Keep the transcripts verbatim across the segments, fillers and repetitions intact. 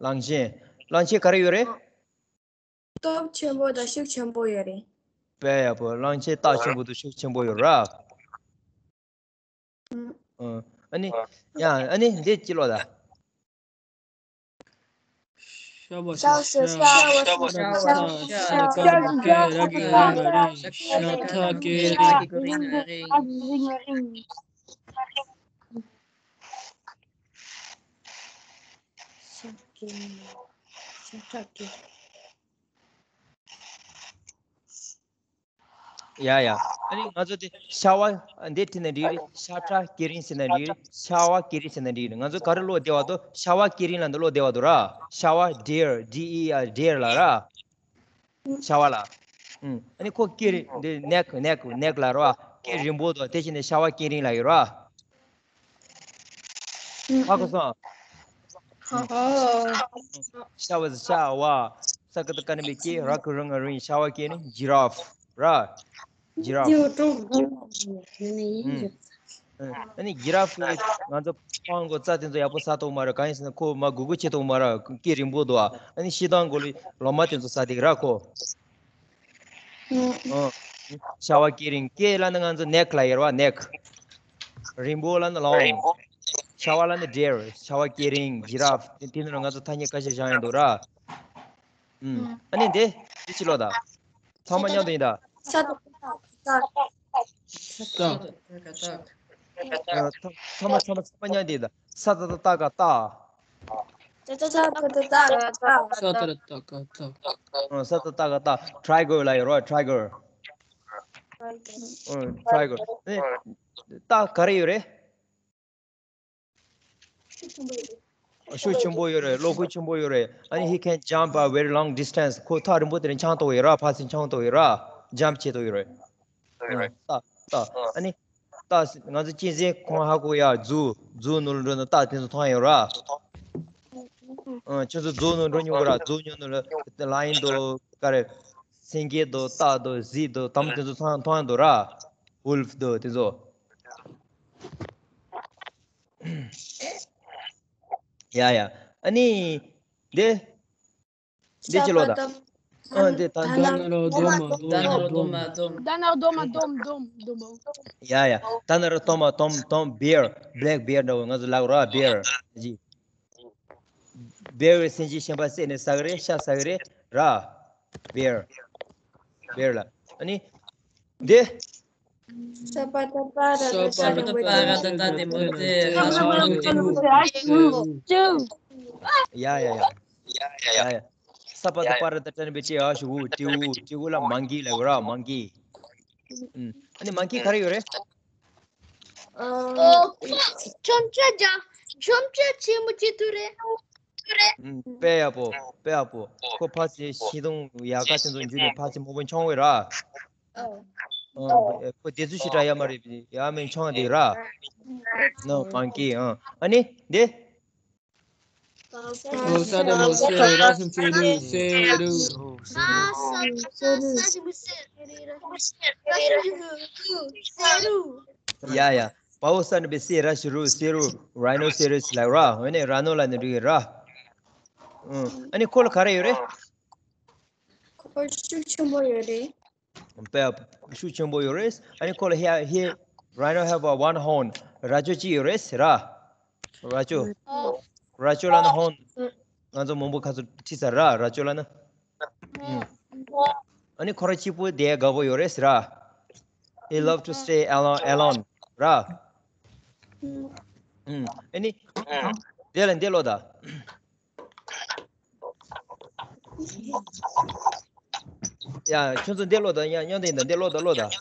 གླང་ཆེན། གླང་ཆེན་ག་རེ་ཡོད་རེད། སྟོབས་ཆེན་པོ་དང་ཤུགས་ཆེན་པོ་ཡོད་རེད། དཔེ་ཡག་པོ། གླང་ཆེན་སྟོབས་ཆེན་པོ་དང་ཤུགས་ཆེན་པོ་ཡོད་ར། ཨ་ནི། ཡ། ཨ་ནི་འདི་ཅི་ལོ་ད། ཤ་བ་ཤ། ཤ་བ་ཤ། ཤ་བ་ཤ། ཤ་བ་ཤ། ཤ་བ་ཤ། ཤ་བ་ཤ། ཤ་བ་ཤ། ཤ་ཐག་གི་རིང་། རིང་རིང་། རིང་རིང་། ཤ་ཐག་གི། ཤ་ཐག་གི། ཡ་ཡ། ཨ་ནི་ང་ཚོ་དེ་ཤ་བ་འདི་བྲིས་ན་འགྲིག་རེད། ཤ་ཁྲ་ཀེ་རིང་ཟེར་ན་འགྲིག་རེད། ཤ་བ་ཀེ་རིང་ཟེར་ན་འགྲིག་རེད། ང་ཚོ་ག་རེ་བློ་བདེ་བ་འདུག་ཤ་བ་ཀེ་རིང་ལབ་ན་བློ་བདེ་བ་འདུག་ར། ཤ་བ། deer, D E R, deer ལབ་ར། ཤ་བ་ལ། ཨུམ། ཨ་ནི་ཁོ་ཀེ་རིང་འདི་neck, neck, neck ལབ་ར། སྐེ་རིང་པོ་འདུག་དེ་བཞིན་ནས་ཤ་བ་ཀེ་རིང་ལབ་ཡོད་ར། ཧ་གོ་སོང་། ཤ་བ་ཤ་བ། ས་ཀ་བཏགས་སྐ་ན་མི་སྐེ། ར་ག་ར་ང་རིང་། ཤ་བ་ཀེ་རིང་། giraffe ར། giraffe། ཨ་ནི་giraffe ང་ཚོ་སྤང་གོ་རྩྭ་དེ་ཚོ་ཡག་པོ་ཟ་ཐུབ་མ་རེད། གང་ཡིན་ཟེར་ན་ཁོ་མ་སྒུར་སྒུར་བྱེད་ཐུབ་མ་རེད། སྐེ་རིང་པོ་འདུག་ཨ་ནི་ཤིང་སྡོང་གོ་ལི་ལོ་མ་དེ་ཚོ་ཟ་དེ་ར་ཁོ། ཤ་བ་ཀེ་རིང་། ཀེ་ལབ་ན་ང་ཚོ་neck ལབ་ཡོད་ར་བ། neck རིང་པོ་ལབ་ན་long། ཤ་བ་ལབ་ན་deer། ཤ་བ་ཀེ་རིང་། giraffe དེ་ནི་ང་ཚོ་ཐ་སྙད་ཁ་ཤས་བཞག་ཡོད་འདུག་ར། ཨ་ནི་འདི་འདི་ཅི་ལོ་ད། ཚང་མ་མཉམ་དུ་ཡིན་ད། ས་ཏ་ཏ་ཏ། ཏ། ཏ། ཏ། ཏ། ཨ། ཚང་མ་ཚང་མ་ཚང་མ་མཉམ་དུ་ཡིན་ད། ས་ཏ་ཏ་ཏ་ག་ཏ། ས་ཏ་ཏ་ཏ་ག་ཏ། ས་ཏ་ཏ་ཏ་ག་ཏ། ཨ། ས་ཏ་ཏ་ག་ཏ། triangle ལབ་ཡོད་རེད། triangle། ཨ། triangle། ཨེ། ཏ་ག་རེ་ཡོད་རེད། ཤུགས་ཆེན་པོ་ཡོད་རེད། བློ་ཁོག་ཆེན་པོ་ཡོད་རེད། ཨ་ནི་he can jump a very long distance. ཁོ་ཐག་རིང་པོ་དེ་ནས་འཕྱང་ཐུབ་ཡོད་ར། ཕར་ཚུར་འཕྱང་ཐུབ་ཡོད་ར། jump བྱེད་ཐུབ་ཡོད་རེད། ཨ། ཏ། ཏ། ཨ་ནི་ཏ། ང་ཚོ་གཅན་གཟན་ཁོང་ཧ་གོ་ཡ། ཛུ། ཛུ་ནང་ལ་འགྲོ་ན་ཏ་དེ་ཚོ་མཐོང་ཡོད་ར། ཨ། ཁྱོད་ཚོ་ཛུ་ནང་འགྲོ་མྱོང་གི་ར། ཛུ་ནང་ལ་lion དང་ག་རེ། སེང་གེ་དང་སྟག་དང་གཟིག་དང་དམ་དེ་ཚོ་མཐོང་མཐོང་ཡོད་ར། wolf དང་དེ་ཚོ། ཡ་ཡ། ཨ་ནི། འདི། འདི་ཅི་ལོ་ད། ཨ། འདི་ད། ད་ན་རོ་དོ་མ་དོམ་དོམ། ད་ན་རོ་དོ་མ་དོམ་དོམ་དོམ། ཡ་ཡ། ད་ན་རོ་དོ་མ་དོམ་དོམ། bear། black bear འདྲ་བོ་ང་ཚོ་ལབ་ར། bear ཇི། bear བའི་སེམས་ཅན་གཞན་པ་བསད་ནས་ཟ་གི་རེད། ཤ་ཟ་གི་རེད་ར། bear། bear ལ། ཨ་ནི། འདི། ས་པ་ཏ་པ་ར་ཏ་ཏ་ཏ་ཏ་ཏ་ཏ་ཏ་ཏ་ཏ་ཏ། ཡ་ཡ་ཡ། ཡ་ཡ། ས་པ་ཏ་པ་ར་ཏ་ཏ་ནི་བེ་ཅི་ཨ་ཤུ་ཝུ། ཏི་ཝུ། ཏི་ཝུ་ལ་མང་ཀི་ལབ་ར། མང་ཀི། ཨ་ནི་མང་ཀི་ག་རེ་ཡོད་རེད། ཨ། ཁྱོད་ཅག་ཅག་ཁྱོད་ཅག་ཆེན་མོ་ཅི་ཐུ་རེད། དཔེ་ཡག་པོ། དཔེ་ཡག་པོ། ཁོ་ཕ་ཚེ་ཤིང་སྡོང་ཡལ་ག་དེ་ཚོ་འཇུས་ནས་ཕ་ཚེ་མང་པོ་མཆོང་བས་ར། ཨ། ཁོ་དེ་ཚོ་ཞིག་འདྲ་ཡ་མ་རེད། ཡ་མེད་མཆོང་དེ་ར། ནོ། མང་ཀི། ཨ། ཨ་ནི་འདི། ཡ་ཡ། བའོ་ས་ནི་བེ་སེ་ར་ཤི་རུ་སེ་རུ། rhinoceros ལབ་ར། ཨ་ནི་ར་ནོ་ལབ་ནི་འགྲིག་གི་ར། ཨ་ནི་ཁོ་ལ་ག་རེ་ཡོད་རེད། ཁོ་ཤུགས་ཆེན་པོ་ཡོད་རེད། དཔེ་ཤུགས་ཆེན་པོ་ཡོད་རེད། ཨ་ནི་ཁོ་ལ་here, here, rhino have a one horn. རྭ་ཅོ་གཅིག་ཡོད་རེད་ཟེར་ར། རྭ་ཅོ། རྭ་ཅོ་ལབ་ན་ཧོན། ང་ཚོ་མང་པོ་ཁ་ཚོ་ཁྲིད་ཚར་ར། རྭ་ཅོ་ལབ་ན། ཨ་ནི་ཁོ་རང་གཅིག་པུ་བསྡད་དགའ་པོ་ཡོད་རེད་ཟེར་ར། He love to stay alone, alone ར། ཨ་ནི། དེ་ལ་འདི་ལོ་ད། ཡ། ཁྱོད་ཚོ་འདི་ཀློག་དང་། ཡ། མཉམ་དུ་ཡིན་ད། འདི་ཀློག་དང་། ཀློག་དང་།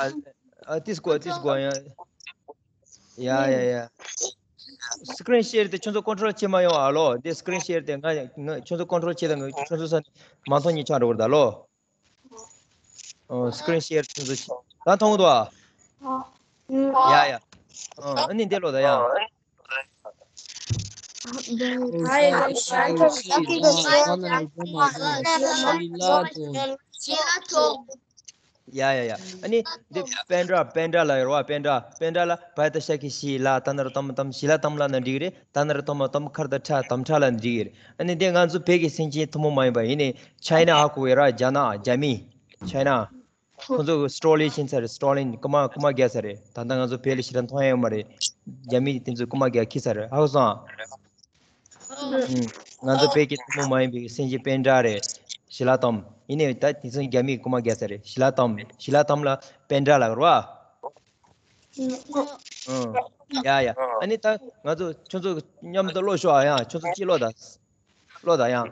ཨ། ཨ། ཏིས་གོ་ཏིས་གོ་ཡ། ཡ་ཡ་ཡ། སི་ཀི་རིན་ཤེར་དེ་ཁྱོད་ཚོ་ཀོན་ཊོལ་བྱེད་མ་ཡོང་ཨ་ལོ། འདི་སི་ཀི་རིན་ཤེར་དེ་ང་ང་ཁྱོད་ཚོ་ཀོན་ཊོལ་བྱེད་དང་། ང་ཁྱོད་ཚོ་ས་མ་མཐོང་ཉིན་ཆགས་འགྲོ་གི་རེད་ད་ལོ། ཨོ། སི་ཀི་རིན་ཤེར་ཁྱོད་ཚོ་བྱེད། ད་མཐོང་གི་འདུག་ཨ། ཡ་ཡ། ཨོ། ཨ་ནི་འདི་ཀློག་དང་། ཡ། ཡ་ཡ་ཡ། ཨ་ནི་འདི་པཎ་ཌ། པཎ་ཌ་ལ་ཡོད་རེད་པ། པཎ་ཌ། པཎ་ཌ་ལ་བྷ་ཡ་ཏ་ཤྭ་ཁི་ཤི་ལ། ཏ་ན་རོ་ཏ་མ་ཏམ། ཤི་ལ་ཏམ་ལབ་ན་འགྲིག་གི་རེད། ཏ་ན་རོ་ཏ་མ་ཏམ་ཁ་ར་ཏ་ཁྲ། དམ་ཁྲ་ལབ་ན་འགྲིག་གི་རེད། ཨ་ནི་འདི་ང་ཚོ་བོད་ཀྱི་སེམས་ཅན་ཐུན་མོང་མ་ཡིན་པ་ཡིན་ནའི་ཆའི་ན་ཧ་གོ་ཡོད་ར། རྒྱ་ནག་རྒྱ་མི། ཆའི་ན། ཁོང་ཚོ་གི་སི་ཊོ་ལིན་ཕྱིན་ཚར་རེད། སི་ཊོ་ལིན་རྐུ་མ་རྐུ་མ་རྒྱག་ཚར་རེད། ད་ལྟ་ང་ཚོ་བོད་ལ་ཞེ་དྲག་མཐོང་ཡ་ཡོད་མ་རེད། རྒྱ་མི་དེ་ཚོས་རྐུ་མ་རྒྱག་ཁྱེར་ཚར་རེད། ཧ་གོ་སོང་ཨ། ཨུ། ང་ཚོ་བོད་ཀྱི་ཐུན་མོང་མ་ཡིན་པའི་སེམས་ཅན་པཎ་ཌ་རེད། ཤི་ལ་ཏམ། ཡིན་ནའི་ད་དེ་ཚོ་རྒྱ་མིས་རྐུ་མ་རྒྱག་ཚར་རེད། ཤི་ལ་ཏམ། ཤི་ལ་ཏམ་ལ་པཎ་ཌ་ལབ་རེད་པ། ཨུ། ཡ་ཡ། ཨ་ནི་ད་ང་ཚོ་ཁྱོད་ཚོ་མཉམ་དུ་ཀློག་ཤོག་ཨ། ཡང་ཁྱོད་ཚོ་གཅིག་ཀློག་དང་། ཀློག་དང་ཡང་།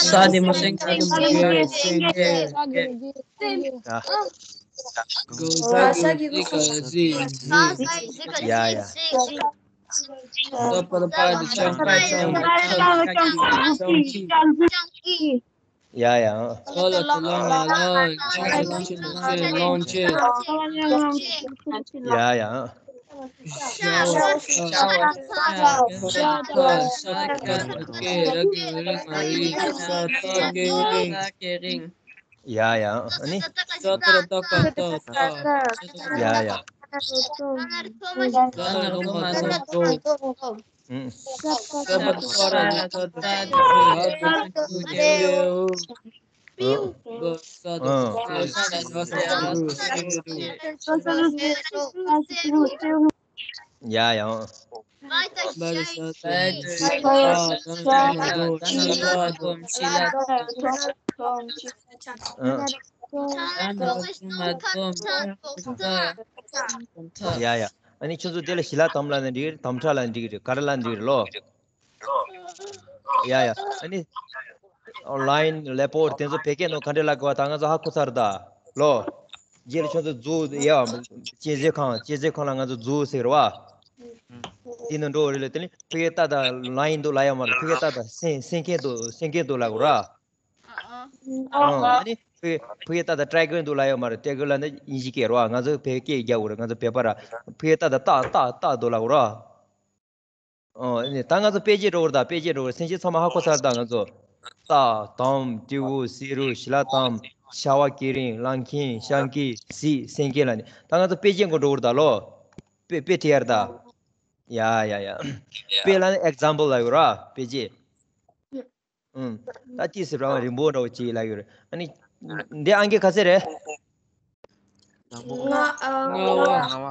ས་དེ་མོ་སེང་གེ་སེང་གེ་སེང་གེ། ཡ། གོ་ས་གི་གཟིག་ག་གཟིག་གཟིག། ཡ་ཡ། ས་པ་ར་པ་དི་ཆ་པ་ཆ་ཆ་ཆ། ཡ་ཡ། ལོ་ལ་ཏི་ལོ་ང་ལོ། ལོང་ཆེ་ལོང་ཆེ་ལོང་ཆེ། ཡ་ཡ། ཤ་བ་ཤ་བ་ཤ་ཤ་ཤ་ཤ་ཀ་ཀེ་ར་གི་རི་ང་རི་ས་ཏ་ཀེ་རིང་། ཡ་ཡ། ཨ་ནི། ས་ཏ་ར་ཏ་ཀ་ཏ་ཏ། ཡ་ཡ། ད་ན་རོ་མ་ཟོ་ཏོ། ཨུ། ས་པ་ཏ་ར་ཏ་ཏ་ཏ་ཏ་ཏ་ཏ། ཨུ། ཨུ། ཡ་ཡ། ཡ་ཡ། ཨ་ནི་ཁྱོད་ཚོ་དེ་ལ་ཤི་ལ་ཏམ་ལབ་ན་འགྲིག་གི་རེད། དམ་ཁྲ་ལབ་ན་འགྲིག་གི་རེད། ག་རེ་ལབ་ན་འགྲིག་གི་རེད་ལོ། ཡ་ཡ། ཨ་ནི་ལའིན་ལེ་པོར་དེ་ཚོ་བོད་སྐད་ནང་ག་འདྲ་ལབ་དགོས་པ་ད་ང་ཚོ་ཧ་གོ་ཚར་ད་ལོ། རྗེས་ལ་ཁྱོད་ཚོ་ཛུ། ཡ། དཔྱད་རྩོད་ཁང་། དཔྱད་རྩོད་ཁང་ལ་ང་ཚོ་ཛུ་ཟེར་བ། དེ་ནང་འགྲོ་བ་རེད་ལ། དེ་ནི་ཕ་གིར་ལྟ་ད་ལའིན་འདུག་ལབ་ཡ་མ་རེད། ཕ་གིར་ལྟ་ད་སེང་སེང་གེ་འདུག་སེང་གེ་འདུག་ལབ་དགོས་ར། ཨ་ནི་ཕ་གིར་ཕ་གིར་ལྟ་ད་ཊའི་གར་འདུག་ལབ་ཡ་མ་རེད། ཊའི་གར་ལབ་ན་དབྱིན་ཇི་སྐད་རེད་པ། ང་ཚོ་བོད་སྐད་རྒྱག་དགོས་རེད། ང་ཚོ་བོད་པ་ར། ཕ་གིར་ལྟ་ད་སྟག་སྟག་སྟག་འདུག་ལབ་དགོས་ར། ཨོ། ཨ་ནི་ད་ང་ཚོ་དཔེ་ཆ་འགྲོ་གི་རེད་ད། དཔེ་ཆ་འགྲོ་གི་རེད། སེམས་ཅན་ཚང་མ་ཧ་གོ་ཚར་ད་ང་ཚོ། སྟག་དོམ་སྤྲེའུ་བྱ་རུ་ཤི་ལ་དམ། ཤ་བ་ཀེ་རིང་ལང་ཁེན་ཤང་ཀེ་གཟིག་སེང་གེ་ལབ་ནས། ད་ང་ཚོ་དཔེ་ཆ་འགོ་འགྲོ་གི་རེད་ད་ལོ། དཔེ་དཔེ་ཁྲིད་ཡ་རེད་ད། ཡ་ཡ་ཡ། དཔེ་ལབ་ན་ཨེག་ཛམ་པལ་ལབ་ཡོད་ར། དཔེ་ཆ། ཨུམ། ད་ཅི་ཟེར་ར། རིང་པོ་འདྲ་བོ་ཅིག་ལབ་ཡོད་རེད། ཨ་ནི་འདི་ཨང་ཀི་ག་ཚད་རེད། ལྔ། ལྔ་པ།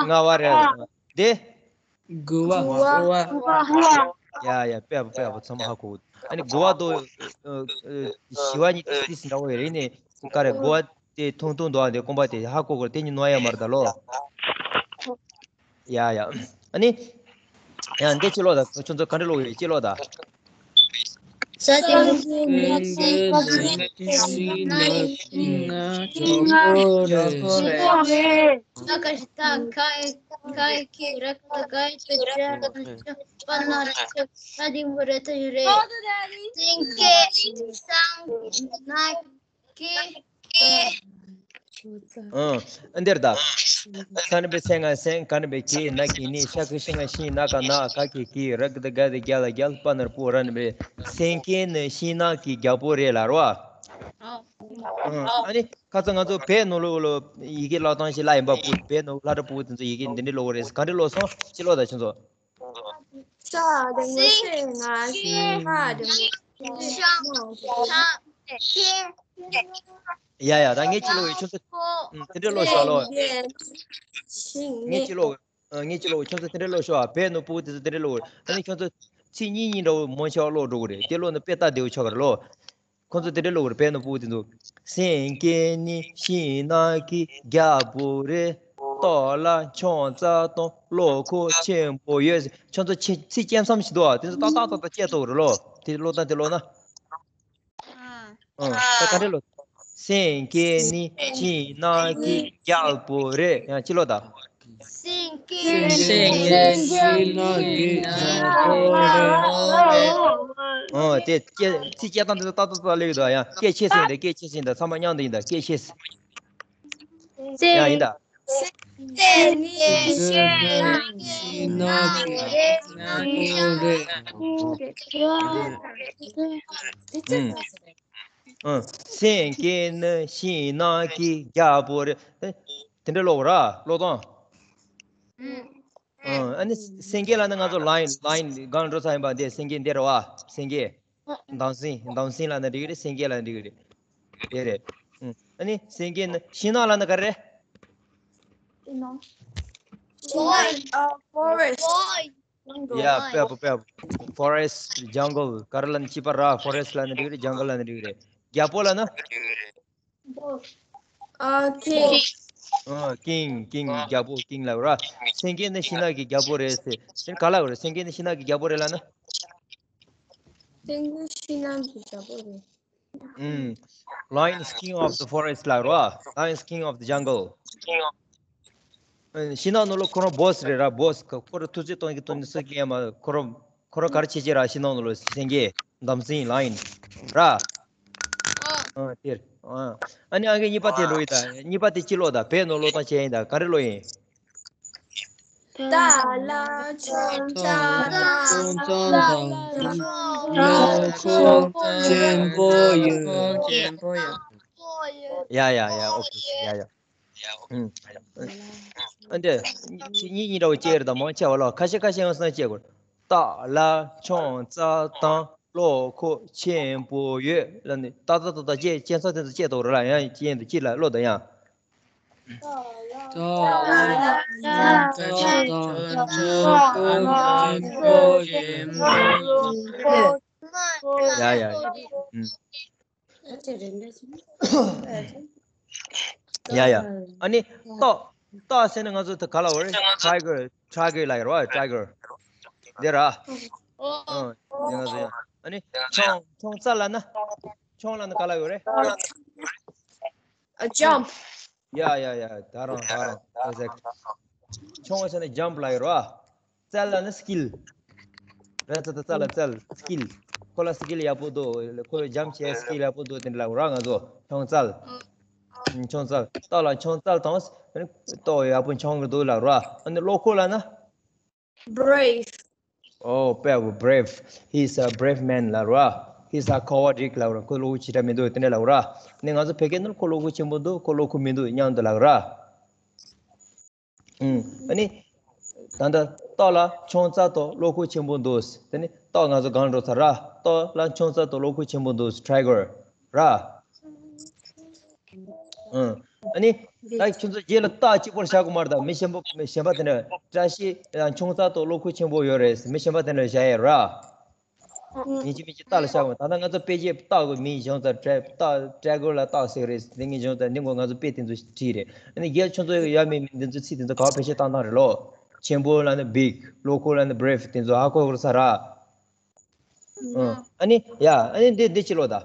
ལྔ་པ་རེད། འདི། དགུ་པ། དགུ་པ། ཡ་ཡ། དཔེ་ཡག་པོ། དཔེ་ཡག་པོ། ཚང་མ་ཧ་གོ། ཨ་ནི་དགུ་པ་དོ། ཨ། ཨ། བཞི་པ་གཉིས་ཏིས་འདྲ་བོ་ཡོད་རེད། ནི་ག་རེ། དགུ་པ་དེ་ཐུང་ཐུང་འདུག་ཨ། དེ་རྐང་པ་དེ་ཧ་གོ་གོ་དེ་གཉིས་ནོར་ཡ་མ་རེད་ད་ལོ། ཡ་ཡ། ཨ་ནི། ཡ། འདི་ཅིག་ཀློག་དང་། ཁྱོད་ཚོ་ག་འདྲ་ཀློག་ཡོད་ཅིག་ཀློག་དང་། ས་དེ་མོ་སེང་གེ་སེང་གེ་སེང་གེ་ང་རྒྱལ་པོ་རེད། ས་ཀ་ཤ་ཏ་ཁ་ཁ་ཁི་ར་ཀ་ཏ་ག་ཏ་ཅ་ར་ཏ་ཅ་པ་ན་ར་ཅ། ས་དེ་མོ་རེད་ད་རེད། སེང་གེ་སེང་ན་གི། ཨང་། འདིར་ད། ས་ན་བའི་སེ་ང་སེང་། ཀ་ན་བའི་ཀི། ན་གི་ནི། ཤ་གི་ཤི་ང་ཤི། ན་ག་ནག་ག་གི་གི། ར་གི་ཏ་ག་གི་རྒྱ་ལ་རྒྱལ། པ་ན་རོ་པུ། ར་ན་རོ་རེད། སེང་གེ་ནི་ཤིང་ནགས་ཀྱི་རྒྱལ་པོ་རེད་ལབ་རེད་པ། ཨང་། ཨ་ནི་ཁ་སང་ང་ཚོ་བོད་ནང་ལོགས་ལ་ཡི་གེ་ཀློག་སྟངས་ཤིག་ལབ་ཡིན་པ། བོད་ནང་སློབ་གྲྭ་ཕྲུ་གུ་དེ་ཚོ་ཡི་གེ་འདི་འདྲ་ཀློག་གི་རེད། ག་འདྲ་ཀློག་སོང་ཅིག་ཀློག་དང་ཁྱོད་ཚོ། ས་དེ་མོ་སེ་ང་སེ། ཧ་དེ་མོ། ཤ་ཁ་ཁེ། ཡ་ཡ། ད་ངས་ཅིག་ཀློག་ཡོད། ཁྱོད་ཚོ་དེ་འདྲ་ཀློག་ཤོག་ལོ། ངས་ཅིག་ཀློག་ངས་ཅིག་ཀློག་ཁྱོད་ཚོ་དེ་འདྲ་ཀློག་ཤོག་བོད་ནང་ཕྲུ་གུ་དེ་ཚོ་དེ་འདྲ་ཀློག་ཨ་ནི་ཁྱོད་ཚོ་ཚིག་གཉིས་གཉིས་འདྲ་བོ་མང་ཆེ་བ་ཀློག་འགྲོ་གི་རེད། དེ་ཀློག་ན་དཔེ་སྟབས་བདེ་བོ་ཆགས་ཀྱི་རེད་ལོ། ཁོང་ཚོ་དེ་འདྲ་ཀློག་གི་རེད། བོད་ནང་ཕྲུ་གུ་དེ་ཚོ། སེང་གེ་ནི་ཤིང་ནགས་ཀྱི་རྒྱལ་པོ་རེད། ལྟོ་ལ་ཆང་རྩ་དང་བློ་ཁོག་ཆེན་པོ་ཡོད། ཁྱོད་ཚོ་ཚིག་ཚིག་གཅན་གཟན་ཞིག་འདུག་ཨ། དེ་ཚོ་ཏག་ཏག་ཏག་ཏག་བཅད་ཐུབ་ཀྱི་རེད་ལོ། དེ་ཀློག་སྟངས་དེ་ཀློག་ན། ཨ། ཨ། ད་ག་འདྲ་ཀློག་སེང་གེ་ནི་ཤིང་ནགས་ཀྱི་རྒྱལ་པོ་རེད། ཡང་ཅི་ཀློག་ད། སེང་གེ་ནི་ཤིང་ནགས་ཀྱི་རྒྱལ་པོ་རེད། ཨོ་དེ་སྐད་ཚིག་སྐད་སྟངས་དེ་ཏག་ཏག་ཏག་ལེགས་འདུག་ཡང་སྐད་ཆེ་ཤོས་ཡིན་ད། སྐད་ཆེ་ཤོས་ཡིན་ད། ཚང་མ་མཉམ་དུ་ཡིན་ད། སྐད་ཆེ་ཤོས། ཡང་ཡིན་ད། སེང་གེ་ནི་ཤིང་ནགས་ཀྱི་རྒྱལ་པོ་རེད། ཨང་། སེང་གེ་ནི་ཤིང་ནགས་ཀྱི་རྒྱལ་པོ་རེད། དེ་འདྲ་ཀློག་ར་ཀློག་སྟངས། ཨང་། ཨ་ནི་སེང་གེ་ལབ་ན་ང་ཚོ་ལ་ཡིན་ལ་ཡིན་སྒང་འགྲོ་ཚར་ཡིན་པ། འདི་སེང་གེ་འདི་རེད་བ། སེང་གེ། འདམ་སེང་འདམ་སེང་ལབ་ན་འགྲིག་གི་རེད། སེང་གེ་ལབ་ན་འགྲིག་གི་རེད། དེ་རེད། ཨང་། ཨ་ནི་སེང་གེ་ནི་ཤིང་ནགས་ལབ་ན་ག་རེ་རེད། Forest. Forest. Yeah, དཔེ་པོ་དཔེ་པོ། Forest, jungle. ག་རེ་ལབ་ན་སྐྱིད་པ་ར། Forest ལབ་ན་འགྲིག་གི་རེད། Jungle ལབ་ན་འགྲིག་གི་རེད། རྒྱལ་པོ་ལབ་ན། ཨ། King. ཨ། King, king. རྒྱལ་པོ་king ལབ་ར། སེང་གེ་ནི་ཤིང་ནགས་ཀྱི་རྒྱལ་པོ་རེད་ཟེར། དེ་ག་ལབ་རེད། སེང་གེ་ནི་ཤིང་ནགས་ཀྱི་རྒྱལ་པོ་རེད་ལབ་ན། སེང་གེ་ཤིང་ནགས་ཀྱི་རྒྱལ་པོ་རེད། ཨུམ། Lion is king of the forest ལབ་ར། Lion is king of the jungle. ཨ། ཤིང་ནགས་ནང་ལོགས་ཁོ་རང་boss རེད་ར། Boss. ཁོ་རང་ཐུགས་རྗེ་གཏོང་གི་གཏོང་གི་སུ་ཡང་མ། ཁོ་རང་ཁོ་རང་ག་རེ་བྱེད་ཀྱི་ར། ཤིང་ནགས་ནང་ལོགས་སེང་གེ། འདམ་སེང་། Lion ར། ཨ། དེར། ཨ། ཨ་ནི་ཨང་ཀི་གཉིས་པ་དེ་ཀློག་ཡིན་ད། གཉིས་པ་དེ་ཅི་ཀློག་ད། བོད་ནང་ཀློག་སྟངས་བྱས་ཡིན་ད། ག་རེ་ཀློག་ཡིན། ཏཱ་ལ་ཆང་ས་དང་། ལོ་ཁོག་ཆེན་པོ་ཡོད། ཡ་ཡ་ཡ། ཨོ་ཁེ། ཡ་ཡ། ཨུམ། ཨ་འདི་གཉིས་གཉིས་འདྲ་བོ་སྐྱེ་རེད་ད། མང་ཆེ་བ་ལ་ཁ་ཤས་ཁ་ཤས་ཡང་སེང་སྐྱེ་དགོས། ཏཱ་ལ་ཆང་ས་དང་ལོ་ཁོག་ཆེན་པོ་ཡོད་ལབ་ནས། ཏག་ཏག་ཏག་ཏག་སྐྱེ་སྐྱེ་ས་དེ་ཚོ་སྐྱེ་ཐུབ་རེད་ལ། ཡང་སྐྱེ་འདུག་སྐྱེ་ལ་ཀློག་ད་ཡང་། ཏཱ་ལ་ཆང་ས་དང་ལོ་ཁོག་ཆེན་པོ་ཡོད། ཡ་ཡ་ཡ། ཨུམ། ཡ་ཡ། ཨ་ནི་སྟག་སྟག་ཟེར་ན་ང་ཚོ་ད་ག་ལབ་རེད། Tiger, tiger ལབ་ཡོད་རེད་བ། Tiger འདི་ར། ཨ། འདི་ང་ཚོ་ཡ། ཨ་ནི་ཆང་ཆང་ས་ལབ་ན། ཆང་ལབ་ན་ག་ལབ་ཡོད་རེད། A jump. ཡ་ཡ་ཡ། ད་རང་ད་རང་། Exact. ཆང་ཟེར་ན་jump ལབ་ཡོད་རེད་བ། རྩལ་ལབ་ན་skill རེད། ད་ད་རྩལ་ལ་རྩལ། Skill. ཁོ་ལ་skill ཡག་པོ་འདུག་ཁོ་jump བྱེད་skill ཡག་པོ་འདུག་དེ་འདྲ་ལབ་ར། ང་ཚོ་ཆང་རྩལ། ཨུམ། ཆང་རྩལ། སྟག་ལ་ཆང་རྩལ་དང་། སྟག་ཡག་པོ་འཆང་གི་འདུག་ལབ་ར། ཨ་ནི་བློ་ཁོག་ལབ་ན། Brave. Oh, brave, brave. He's a brave man ལབ་ར། He's a coward རིགས་ལབ་ར། ཁོ་བློ་ཁོག་ཆེ་དྲགས་མི་འདུག་དེ་འདྲ་ལབ་ར། ཨ་ནི་ང་ཚོ་བོད་སྐད་ནང་ཁོ་བློ་ཁོག་ཆེན་པོ་འདུག་ཁོ་བློ་ཁོག་མི་འདུག་མཉམ་དུ་ལབ་ར། ཨུམ། ཨ་ནི། ད་ལྟ་སྟག་ལ་ཆང་རྩལ་དང་བློ་ཁོག་ཆེན་པོ་འདུག་དེ་ནི་སྟག་ང་ཚོ་སྒང་འགྲོ་ཚར་ར། སྟག་ལ་ཆང་རྩལ་དང་བློ་ཁོག་ཆེན་པོ་འདུག Tiger ར། ཨུམ། ཨ་ནི། ད་ཁྱོད་ཚོ་རྗེས་ལ་རྟགས་གཅིག་པོར་བཞག་དགོས་མ་རེད་ད། མི་གཞན་པ་མི་གཞན་པ་དེ་འདྲ། བཀྲ་ཤིས་ལ་ཆང་རྩལ་དང་བློ་ཁོག་ཆེན་པོ་ཡོད་རེད། མི་གཞན་པ་དེ་འདྲ་བཞག་ཡས་ར། ཡིན་གཅིག་མིན་གཅིག་རྟགས་ལ་བཞག་དགོས། ད་ལྟ་ང་ཚོ་དཔེ་ཆའི་རྟགས་དགོས། མིང་གཞུང་ཚ་ཊའི་རྒར་ལ་རྟགས་ཟེར་གི་རེད། དེ་ངས་གཞུང་ཚ་འདི་ངོ་ང་ཚོ་དཔེ་དེ་ཚོ་བྲིས་རེད། ཨ་ནི་རྒྱལ་ཁྱོད་ཚོ་ཡོད་མེད་མིན་འདི་ཚོ་ཚིག་དེ་ཚོ་ག་བ་བེད་སྤྱོད་བཏང་སྟངས་རེད་ལོ། ཆེན་པོ་ལབ་ན་big བློ་ཁོག་ལབ་ན་brave དེ་ཚོ་ཧ་གོ་དགོས་ས་ར། ཨ་ནི་ཡ། ཨ་ནི་འདི་འདི་ཅི་ལོ་ད།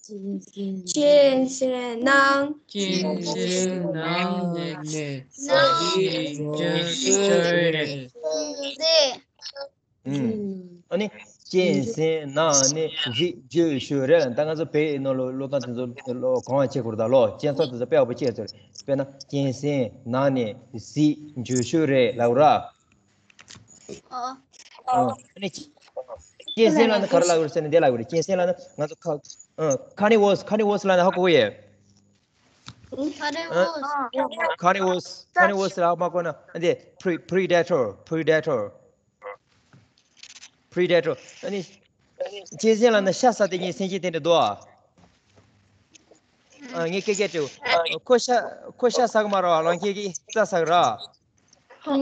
གཅན་གཟན་ནགས། གཅན་གཟན་ནགས་ནས་གཟིག་འགྲོ་ཤོར་རེད། ཨ་ནི་གཅན་གཟན་ནགས་ནས་གཟིག་འགྲོ་ཤོར་རེད། ད་ང་ཚོ་བོད་ཡིག་ནང་ལོ་ཀློག་སྟངས་དེ་ཚོ་ལོ་གང་བ་བྱེད་དགོས་རེད་ད་ལོ། གཅན་ཚ་དེ་ཚོ་དཔེ་ཡག་པོ་བྱས་ཚོད་རེད། དཔེར་ན་གཅན་གཟན་ནགས་ནས་གཟིག་འགྲོ་ཤོར་རེད་ལབ་ར། ཨ་ནི་གཅན་གཟན་ལབ་ན་ག་རེ་ལབ་ཡོད་ཟེར་ན་འདི་ལབ་ཡོད་རེད། གཅན་གཟན་ལབ་ན་ང་ཚོ་ཁ་ཨ། carnivores, carnivores ལབ་ན་ཧ་གོ་གི་ཡོད། Carnivores. Carnivores, carnivores ལ་མ་གོ་ན་འདི་pre- predator, predator, predator. ཨ་ནི་གཅན་གཟན་ལབ་ན་ཤ་ཟ་དེ་ཉིད་སེམས་ཅན་དེ་འདྲ་འདུག་ཨ། ཨ། ངས་སྐད་སྐད་དྲིས། ཁོ་ཤ་ཁོ་ཤ་ཟ་གི་མ་རེད་བ། ལམ་ཁྱེད་ཀྱིས་རྩྭ་ཟ་གི་ར། ཨ།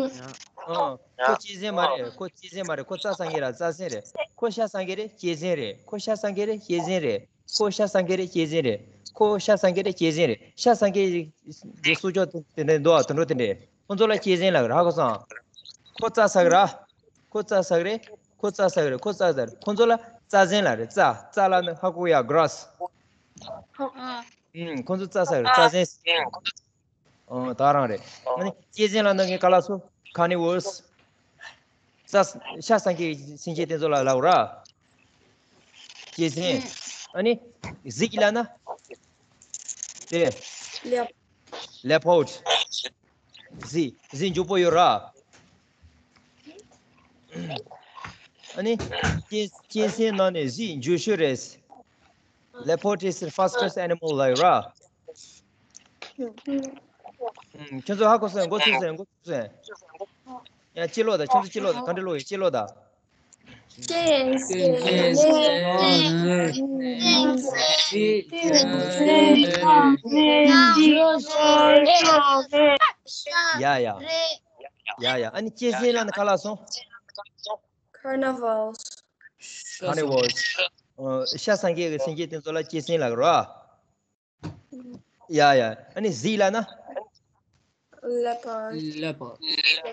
ཁོ་གཅན་གཟན་མ་རེད། ཁོ་གཅན་གཟན་མ་རེད། ཁོ་རྩྭ་ཟ་མཁན་ར། རྩྭ་གཟན་རེད། ཁོ་ཤ་ཟ་མཁན་རེད། གཅན་གཟན་རེད། ཁོ་ཤ་ཟ་མཁན་རེད། གཅན་གཟན་རེད། ཁོ་ཤ་ཟ་མཁན་རེད། གཅན་གཟན་རེད། ཁོ་ཤ་ཟ་མཁན་རེད། གཅན་གཟན་རེད། ཤ་ཟ་མཁན་གྱི་སྲོག་ཆགས་དེ་འདྲ་འདུག་ཨ། དུད་འགྲོ་དེ་འདྲས་ཁོ་ཚོ་ལ་གཅན་གཟན་ལབ་ར། ཧ་གོ་སོང་། ཁོ་རྩྭ་ཟ་གི་ར། ཁོ་རྩྭ་ཟ་གི་རེད། ཁོ་རྩྭ་ཟ་གི་རེད། ཁོ་རྩྭ་ཟ་རེད། ཁོ་ཚོ་ལ་རྩྭ་ཟན་ལབ་རེད། རྩྭ། རྩྭ་ལབ་ན་ཧ་གོ་ཡ། grass། ཨ། ཨུམ། ཁོ་ཚོ་རྩྭ་ཟ་གི་རེད། རྩྭ་ཟན། ཨོ། ད་རང་རེད། ཨ་ནི་གཅན་གཟན་ལབ་ན་ངས་ག་ལབ་སོང་། carnivores། རྩྭ། ཤ་ཟ་མཁན་སེམས་ཅན་དེ་ཚོ་ལ་ལབ་ར། གཅན་གཟན། ཨ་ནི་གཟིག་ལབ་ན། དེ། leopard། གཟིག། གཟིག་མགྱོགས་པོ་ཡོད་ར། ཨ་ནི་གཅན། གཅན་གཟན་ནང་ནས་གཟིག་མགྱོགས་ཤོས་རེད། Leopard is the fastest animal ལབ་ཡོད་ར། ཨུམ། ཁྱོད་ཚོ་ཧ་གོ་སོང་། མགོ་ཚོས་སོང་། མགོ་ཚོས་སོང་། ཡང་གཅིག་ཀློག་དང་། ཁྱོད་ཚོ་གཅིག་ཀློག་དང་། ག་འདྲ་ཀློག་ཡོད། གཅིག་ཀློག་དང་། ཡ་ཡ། ཡ་ཡ། ཨ་ནི་གཅན་གཟན་ལབ་ན་ག་ལབ་སོང་། Carnivores། Carnivores། ཨ། ཤ་ཟ་མཁན་གྱི་སེམས་ཅན་དེ་ཚོ་ལ་གཅན་གཟན་ལབ་ར། ཡ་ཡ། ཨ་ནི་གཟིག་ལབ་ན། Leopard། Leopard།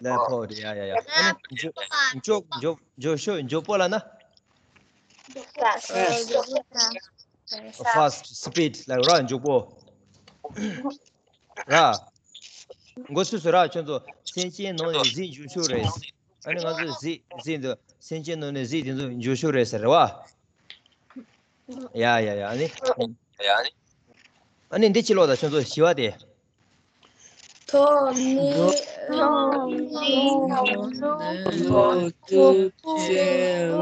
Leopard། ཡ་ཡ་ཡ། ཨ་ནི་མགྱོགས། མགྱོགས། མགྱོགས། མགྱོགས་ཤོས། མགྱོགས་པོ་ལབ་ན། Fast། Fast། Speed ལབ་ར། མགྱོགས་པོ་ར། མགོ་ཚོས་སོང་ར། ཁྱོད་ཚོ་སེམས་ཅན་ནང་ནས་གཟིག་མགྱོགས་ཤོས་རེད། ཨ་ནི་ང་ཚོ་གཟིག། གཟིག་འདི་སེམས་ཅན་ནང་ནས་གཟིག་དེ་ཚོ་མགྱོགས་ཤོས་རེད་ཟེར་རེད་བ། ཡ་ཡ་ཡ། ཨ་ནི། ཨ་ནི་འདི་གཅིག་ཀློག་དང་། ཁྱོད་ཚོ་བཞི་བ་དེ། ཐོག་མའི། ཐོག་མའི་ལོ་ཐུག་ཆེ་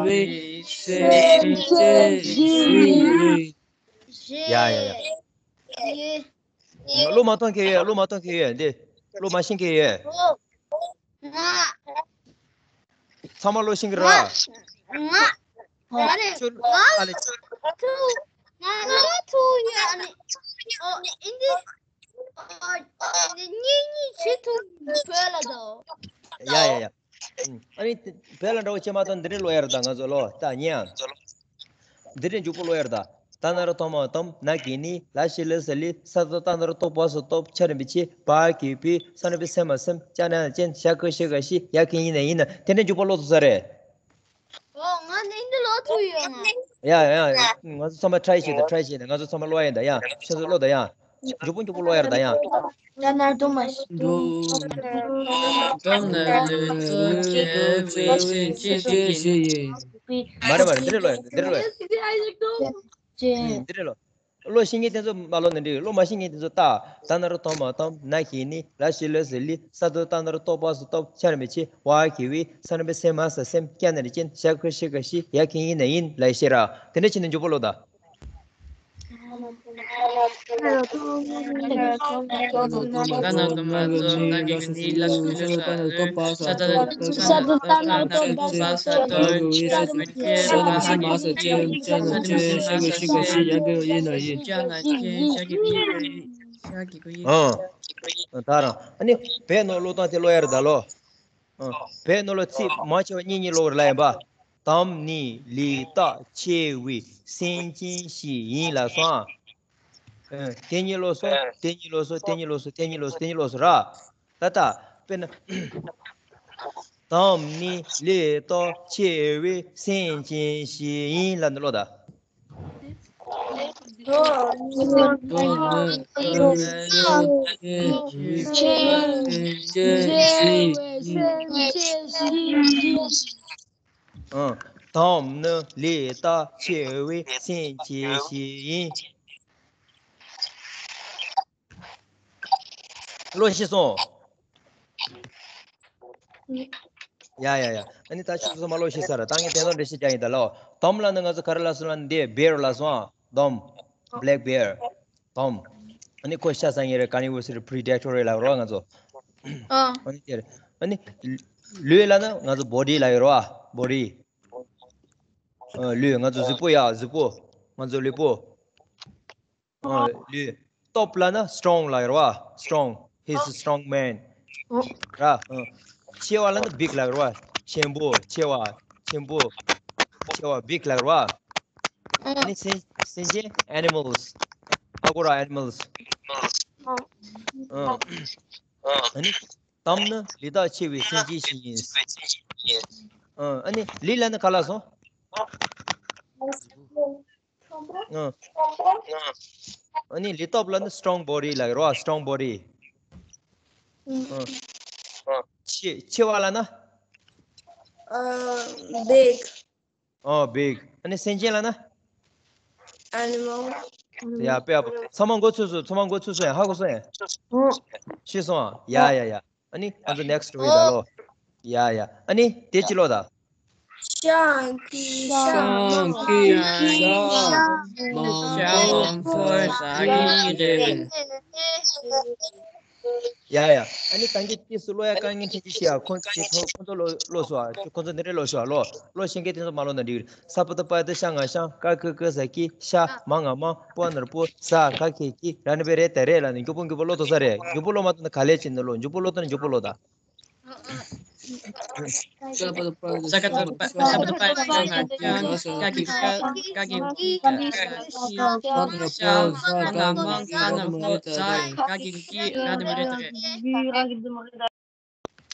བའི་སེམས་ཅན་ཞིག་ཡིན། ཡ་ཡ་ཡ། ཀློག་མ་མཐོང་མཁན་ཡོད། ཀློག་མ་མཐོང་མཁན་ཡོད། འདི་ཀློག་མ་ཤེས་མཁན་ཡོད། ང་། ཚང་མ་ཀློག་ཤེས་ཀྱི་ར། ང་། ང་། ང་རེད། ཁྱོད། ང་། ཨ་ལེ། ཐུག་ང་ལ་ཐུག་ཡོད། ཨ་ནི། ཨོ། ཨིན་ཇི། ཨ། ཨ་ནི་གཉིས་གཉིས་བྱེད་ཐུབ། བོད་ལ་དོ། ཡ་ཡ་ཡ། ཨ་ནི་བོད་ལ་འདྲ་བོ་བྱེད་མ་ཐུབ། འདི་འདྲས་ཀློག་ཡ་རེད་ད། ང་ཚོ་ཀློག་ད་ཉན། འདི་འདྲས་མགྱོགས་པོ་ཀློག་ཡ་རེད་ད། ད་ན་རོ་ཐོ་མ་ཐོམ། ན་གི་ནི། ལ་ཤི་ལི་སི་ལི། ས་ཏོ་ཏ་ན་རོ་ཏོ་པ་སོ་ཏོབ། ཆ་རིམ་པའི་ཆི། བ་གི་བི། ས་ན་པའི་སེ་མ་སེམ། ཅ་ན་ན་ཅན། ཞ་ཁི་ཤི་ག་ཤི། ཡ་གི་ཡི་ན་ཡིན་ན། དེ་འདྲས་མགྱོགས་པོ་ཀློག་ཐུབ་ས་རེད། ཨོ། ང་ནི་འདི་ཀློག་ཐུབ་ཡོད་ང་། ཡ་ཡ་ཡ། ང་ཚོ་ཚང་མ་try བྱེད་དང་། try བྱེད་དང་། ང་ཚོ་ཚང་མ་ཀློག་ཡ་ཡིན་ད། ཡ། ཁྱོད་ཚོ་ཀློག་དང་། ཡ། མགྱོགས་པོ་མགྱོགས་པོ་ཀློག་ཡ་རེད་ད། ཡ། ད་ན་རོ་ཐོ་མ་ཤི། འགྲོ། འགྲོ་ན་ལུས་སྲོག་བྲལ་བའི་སེམས་ཅན་ཞིག་ཡིན། མ་རེད་མ་རེད། འདི་རེད་ལོ། འདི་རེད་ལོ། ཅན། འདི་རེད་ལོ། ཀློག་ཤེས་མཁན་དེ་ཚོ་མ་ཀློག་ན་འགྲིག་ཀློག་མ་ཤེས་མཁན་དེ་ཚོ་ལྟ། ད་ན་རོ་ཐོ་མ་ཐོམ། ན་གི་ནི། ལ་ཤི་ལི་སི་ལི། ས་ཏོ་ཏ་ན་རོ་ཏོ་པ་སོ་ཏོབ། ཆ་རིམ་པའི་ཆི། བ་གི་བི། ས་ན་པའི་སེ་མ་ས་སེམ། ཅ་ན་ན་ཅན། ཞ་ཁི་ཤི་ག་ཤི། ཡ་གི་ཡི་ན་ཡིན་ལབ་ཤེས་ར། དེ་འདྲ་བྱས་ནས་མགྱོགས་པོ་ཀློག་ད། ད་ན་རོ་ཐོ་མ་ཐོམ། ན་གི་ནི། ལ་ཤི་ལི་སི་ལི། ས་ཏོ་ཏ་ན་རོ་ཏོ་པ་སོ་ཏོབ། ཆ་རིམ་པའི་ཆི། བ་གི་བི། ས་ན་པའི་སེ་མ་ས་སེམ། ཅ་ན་ཅན། ཞ་ཁི་ཤི་ག་ཤི། ཡ་གི་ཡི་ན་ཡིན། ཨང་། ད་རང་། ཨ་ནི་བོད་ནང་ཀློག་སྟངས་དེ་ཀློག་ཡ་རེད་ད་ལོ། ཨང་། བོད་ནང་ལ་ཚིག་མང་ཆེ་བ་གཉིས་གཉིས་ཀློག་རེད་ལབ་ཡིན་པ། དམ་ནི་ལས་ཐག་ཆེ་བའི་སེམས་ཅན་ཞིག་ཡིན་ལབ་སོང་། ཨང་། དེ་གཉིས་ཀློག་སོང་། དེ་གཉིས་ཀློག་སོང་། དེ་གཉིས་ཀློག་སོང་། དེ་གཉིས་ཀློག་སོང་། དེ་གཉིས་ཀློག་སོང་། དེ་གཉིས་ཀློག་སོང་ར། ད་ལྟ་དཔེར་ན། དམ་ནི་ལས་ཐག་ཆེ་བའི་སེམས་ཅན་ཞིག་ཡིན་ལབ་འདི་ཀློག་ད། ཨང་། དམ་ནི་ལས་ཐག་ཆེ་བའི་སེམས་ཅན་ཞིག་ཡིན། ཀློག་ཤེས་སོང་། ཡ་ཡ་ཡ། ཨ་ནི་ད་ཁྱོད་ཚོ་མ་ཀློག་ཤེས་ས་རེད། ད་ངས་དེ་ཚོ་འགྲེལ་བཤད་རྒྱག་ཡིན་ད་ལོ། དམ་ལབ་ན་ང་ཚོ་ག་རེ་ལབ་སོང་ལབ་ན། འདི་བེར་ལབ་སོང་ཨ། དམ། black bear། དམ། ཨ་ནི་ཁོ་ཤ་ཟ་མཁན་རེད། carnivores རེད། predator རེད་ལབ་རོགས་ང་ཚོ། ཨ། ཨ་ནི་དེ་རེད། ཨ་ནི་ལུས་ལབ་ན་ང་ཚོ་body ལབ་ཡོད་རོགས་ཨ། body། ཨ། ལུས། ང་ཚོ་གཟུགས་པོ་ཡ། གཟུགས་པོ། ང་ཚོ་ལུས་པོ། ཨ། ལུས། སྟོབས་ལབ་ན་strong ལབ་ཡོད་རེད་བ། strong། He's a strong man ར། ཨ། ཆེ་བ་ལབ་ན་big ལབ་ཡོད་རེད་བ། ཆེན་པོ། ཆེ་བ། ཆེན་པོ། ཆེ་བ། big ལབ་ཡོད་རེད་བ། ཨ་ནི་སེམས། སེམས་ཅན། animals ཧ་གོ་ར། animals ཨ། ཨ་ནི་དམ་ནི་ལས་ཐག་ཆེ་བའི་སེམས་ཅན་ཞིག་ཡིན། ཨ་ནི་ལི་ལ་ནི་ག་ལ་སོང་། ཨ་ནི་ལི་སྟོབས་ལ་ནི་strong body ལ་རོ། strong body. ཆེ་ཆེ་བ་ལ་ན། Big. ཨོ་big. ཨ་ནི་སེམས་ཅན་ལ་ན། Animal. ཡ་དཔེ་ཡག་པོ། ཚང་མ་མགོ་ཚོས་སོང་། ཚང་མ་མགོ་ཚོས་སོང་། ཧ་གོ་སོང་ཡ། ཤེས་སོང་ཨ། ཡ་ཡ་ཡ། ཨ་ནི་ང་ཚོ་next week ད་ལོ། ཡ་ཡ། ཨ་ནི་དེ་ཅི་ལོ་ད། ཤང་ཀི་ཤང་ཀི་ཤང་མང་པོ་ཟ་གི་ཡིན། ཡ་ཡ། ཨ་ནི་ད་གིན་དེ་སུ་ལོ་ཡ་དཀའ་ངལ་འཕྲད་ཀྱི་ཤི་ཡ། ཁོང་ཁོང་ཚོ་ལོ་ལོ་སོ་ཨ། ཁོང་ཚོ་འདི་འདྲ་ལོ་སོ་ཨ། ལོ་ལོ་ཤེས་མཁན་དེ་ཚོ་མ་ལོ་ན་འགྲིག་རེད། ས་པ་ཏ་པ་ཏ་ཤ་ང་ཤང་ཀ་ཁི་ཀི་ས་ཀི་ཤ་མ་ང་མ་པོ་ནར་པོ་ས་ཁ་ཁེ་ཀི་ར་ནི་བེ་རེ་ཏེ་རེ་ལ་ནི་མགྱོགས་པོ་མགྱོགས་པོ་ལོ་ཏོ་ས་རེད། མགྱོགས་པོ་ལོ་མ་ཏོ་ན་ག་ལེ་ཅི་ནི་ལོ་མགྱོགས་པོ་ལོ་ཏོ་ན་མགྱོགས་པོ་ལོ་ད།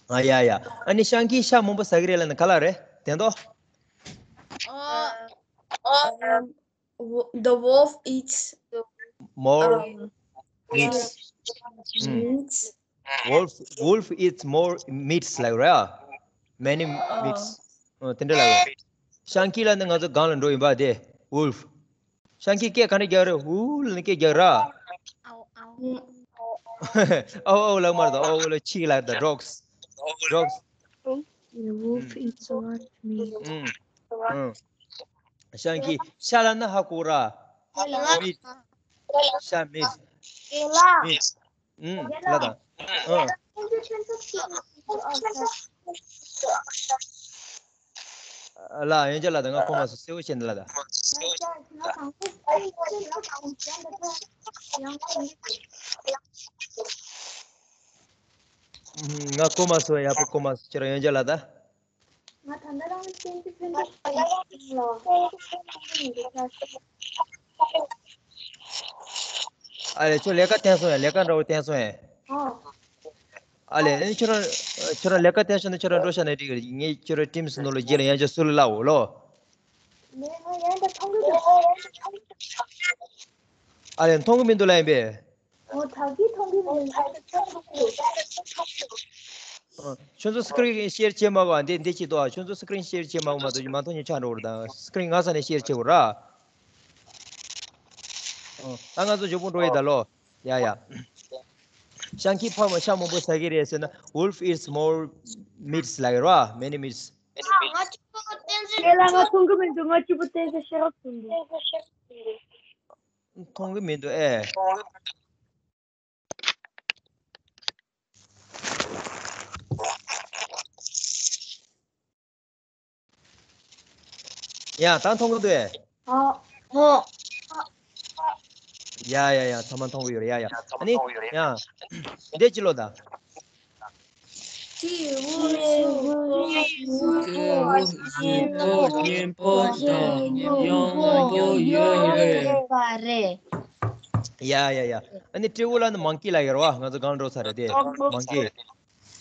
ཨ་ཡ་ཡ། ཨ་ནི་ཤང་ཀི་ཤ་མང་པོ་ཟ་གི་རེད་ལ་ནི་ག་ལ་རེད་དེ་འདོ། Um, w- the wolf eats more um, meats. meats. Wolf wolf eats more meats like ར། many meats. ཨོ་དེ་འདྲ་ལ། ཤང་ཀི་ལ་ནི་ང་ཚོ་སྒང་ལ་འགྲོ་ཡིན་པ་དེ་wolf. ཤང་ཀི་སྐད་ག་འདྲ་རྒྱག་རེད། ཧུ་ལ་ནི་སྐད་རྒྱག་ར། Mm, ཨོ་ཨོ་ལ་མར་ད། ཨོ་ལ་ཆིག་ལ་ད། dogs. dogs. The wolf eats a lot of meat. ཨུམ། ཨུམ། ཤང་ཀི་ཤ་ལ་ནི་ཧ་གོ་ར། meat. ཤ་meat. meat. ཨུམ། ལ་ད། ཨུམ། ལ་ཡོན་ཅན་ལ་ད་ང་ཁོ་མ་སུ་གསལ་བོ་བཤད་འདི་ལ་ད། ང་ཁོ་མ་སུ་ཡག་པོ་ཁོ་མ་སུ་ཁྱེད་རང་ཡོན་ཅན་ལ་ད། ཨ་ལེ་ཁྱོད་ལས་ཀ་བསྟན་སོང་ཡ། ལས་ཀ་འདྲ་བོ་བསྟན་སོང་ཡ། ཨ་ལེ་ཨ་ཁྱོད་རང་ཁྱོད་རང་ལས་ཀ་བསྟན་སོང་ན་ཁྱོད་རང་འགྲོ་ཤ་ན་འགྲིག་གི་རེད། ངས་ཁྱོད་རང་ཊིམ་སི་ནང་ལོ་རྗེས་ལ་ཡང་ཅིག་སུ་ལ་ལབ་འོ་ལོ། ཨ་ལེ་མཐོང་གི་མི་འདུག་ལ་ཡིན་པས། ཁྱོད་ཚོ་སི་ཀི་རིན་ཤེར་བྱེད་མ་དགོས། འདི་འདི་ཅིག་ཏོ། ཁྱོད་ཚོ་སི་ཀི་རིན་ཤེར་བྱེད་མ་དགོས། མ་གཏོགས་མ་མཐོང་ཉིན་ཆག་འགྲོ་བར་དང་། སི་ཀི་རིན་ང་ས་ནས་ཤེར་བྱེད་དགོས་ར། ད་ང་ཚོ་མགྱོགས་པོ་འགྲོ་ཡི་ད་ལོ། ཡ་ཡ། ཤང་ཀི་ཕ་མ་ཤ་མང་པོ་ཟ་གི་རེད་ཟེར་ན། wolf eats more meats ལབ་ཡོད་ར། many meats. ཁྱེད་ལ་ང་མཐོང་གི་མི་འདུག་ང་གཅིག་པུ་བསྟན་ས་ཤེས་རབ་མཐོང་འདུག་མཐོང་གི་མི་འདུག་ཨེ། ཡ་ད་མཐོང་གི་འདུག་ཨེ། Oh, ཡ་ཡ་ཡ་ཚང་མ་མཐོང་གི་ཡོད་རེད། ཡ་ཡ། ཨ་ནི་ཡ་འདི་ཅི་ལོ་ད། སྐྱེ་བོ་གཟུགས་པོ་གཉེན་པོ་དང་ཡང་པོ་ཡོད་རེད། ཡ་ཡ་ཡ། ཨ་ནི་སྤྲེའུ་ལ་ནི་མང་ཀི་ལ་ཡོད་རེད་བ། ང་ཚོ་གང་འགྲོ་ས་རེད་དེ། མང་ཀི།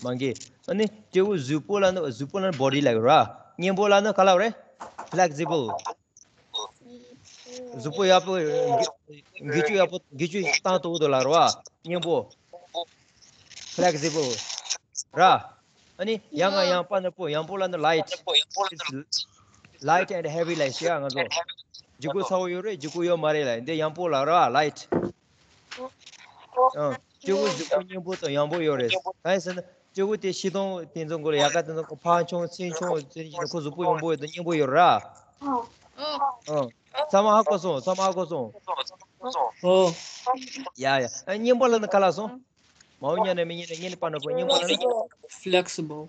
མང་ཀི། ཨ་ནི་སྤྲེའུ་གཟུགས་པོ་ལ་ནི་གཟུགས་པོ་ལ་ནི་body ལ་ཡོད་རེད་བ། གཉེན་པོ་ལ་ནི་ག་ལ་རེད། flexible. གཟུགས་པོ་ཡག་པོ། འགུལ་སྐྱོད་ཡག་པོ། འགུལ་སྐྱོད་བཏང་ཐུབ་འདུག་ལ་རེད་བ། གཉེན་པོ། flexible ར། ཨ་ནི་ཡང་ང་ཡང་པ་ནི་པོ། ཡང་པོ་ལ་ནི་light. It's light and heavy ལ་ཤེས་ང་ཚོ། ལྗིད་ཁོག་ཚ་བོ་ཡོད་རེད། ལྗིད་ཁོག་ཡོད་མ་རེད་ལ། འདི་ཡང་པོ་ལ་ར། light. ཨ། སྤྲེའུ་གཟུགས་པོ་གཉེན་པོ་དང་ཡང་པོ་ཡོད་རེད། གང་ཡིན་ཟེར་ན་སྤྲེའུ་དེ་བྱི་དོང་དེ་ཚོ་མགོ་ལ་ཡལ་ག་དེ་ཚོ་ཕར་མཆོང་ཚུར་མཆོང་ཟེར་གྱི་ཁོ་གཟུགས་པོ་ཡང་པོ་ཡོད་དང་གཉེན་པོ་ཡོད་ར། ཨ། ཚང་མ་ཧ་གོ་སོང་། ཚང་མ་ཧ་གོ་སོང་། ཨོ། ཡ་ཡ། ཨ་གཉེན་པོ་ལ་ནི་ག་ལ་སོང་། མའོ་ཉ་ནས་མི་ཉན་ནས་ཉན་པ་ན་པོ་གཉེན་པོ་ལ་ནི། flexible.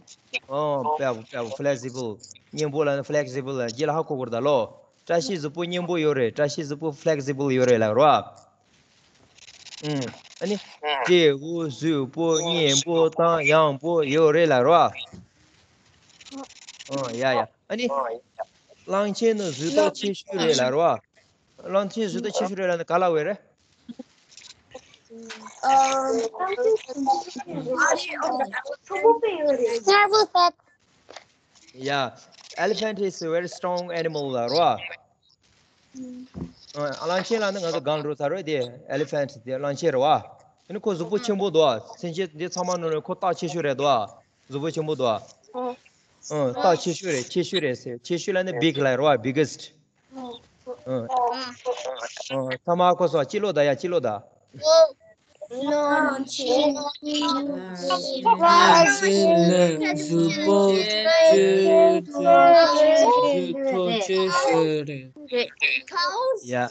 ཨོ་དཔེ་པོ་དཔེ་པོ་flexible. གཉེན་པོ་ལ་ནི་flexible ལ་རྗེས་ལ་ཧ་གོ་དགོས་རེད་ད་ལོ། བཀྲ་ཤིས་གཟུགས་པོ་གཉེན་པོ་ཡོད་རེད། བཀྲ་ཤིས་གཟུགས་པོ་flexible ཡོད་རེད་ལབ་རོ། ཨུམ། ཨ་ནི། སྤྲེའུ་གཟུགས་པོ་གཉེན་པོ་དང་ཡང་པོ་ཡོད་རེད་ལབ་རོ། ཨོ་ཡ་ཡ། ཨ་ནི། གླང་ཆེན་ནི་གཟུགས་ཐོག་ཆེ་ཤོས་རེད་ལབ་རོ། གླང་ཆེན་གཟུགས་ཐོག་ཆེ་ཤོས་རེད་ལབ་ན་ག་ལ་བས་རེད། um, something. Terrible fact. ཡ། Elephant is a very strong animal ལ་རོ། ཨ། གླང་ཆེན་ལ་ནི་ང་ཚོ་གངྒཱ་རུ་ལ་རོ། དེ་elephant དེ་གླང་ཆེན་རེད་བ། ཨ་ནི་ཁོ་གཟུགས་པོ་ཆེན་པོ་འདུག་བ། སེམས་ཅན་དེ་ཚང་མ་ནང་ནས་ཁོ་སྟག་ཆེ་ཤོས་རེད་འདུག་བ། གཟུགས་པོ་ཆེན་པོ་འདུག་བ། ཨ། སྟག་ཆེ་ཤོས་རེད། ཆེ་ཤོས་རེད་ཟེར། ཆེ་ཤོས་ལ་ནི་big ལ་རོ་བ། Biggest། ཨ། ཨ། ཚང་མ་གོ་སོང་། ཅི་ལོ་ད་ཡ། ཅི་ལོ་ད། གླང་ཆེན་གཟུགས་པོ་ཆེ་ཤོས་རེད། ཡ།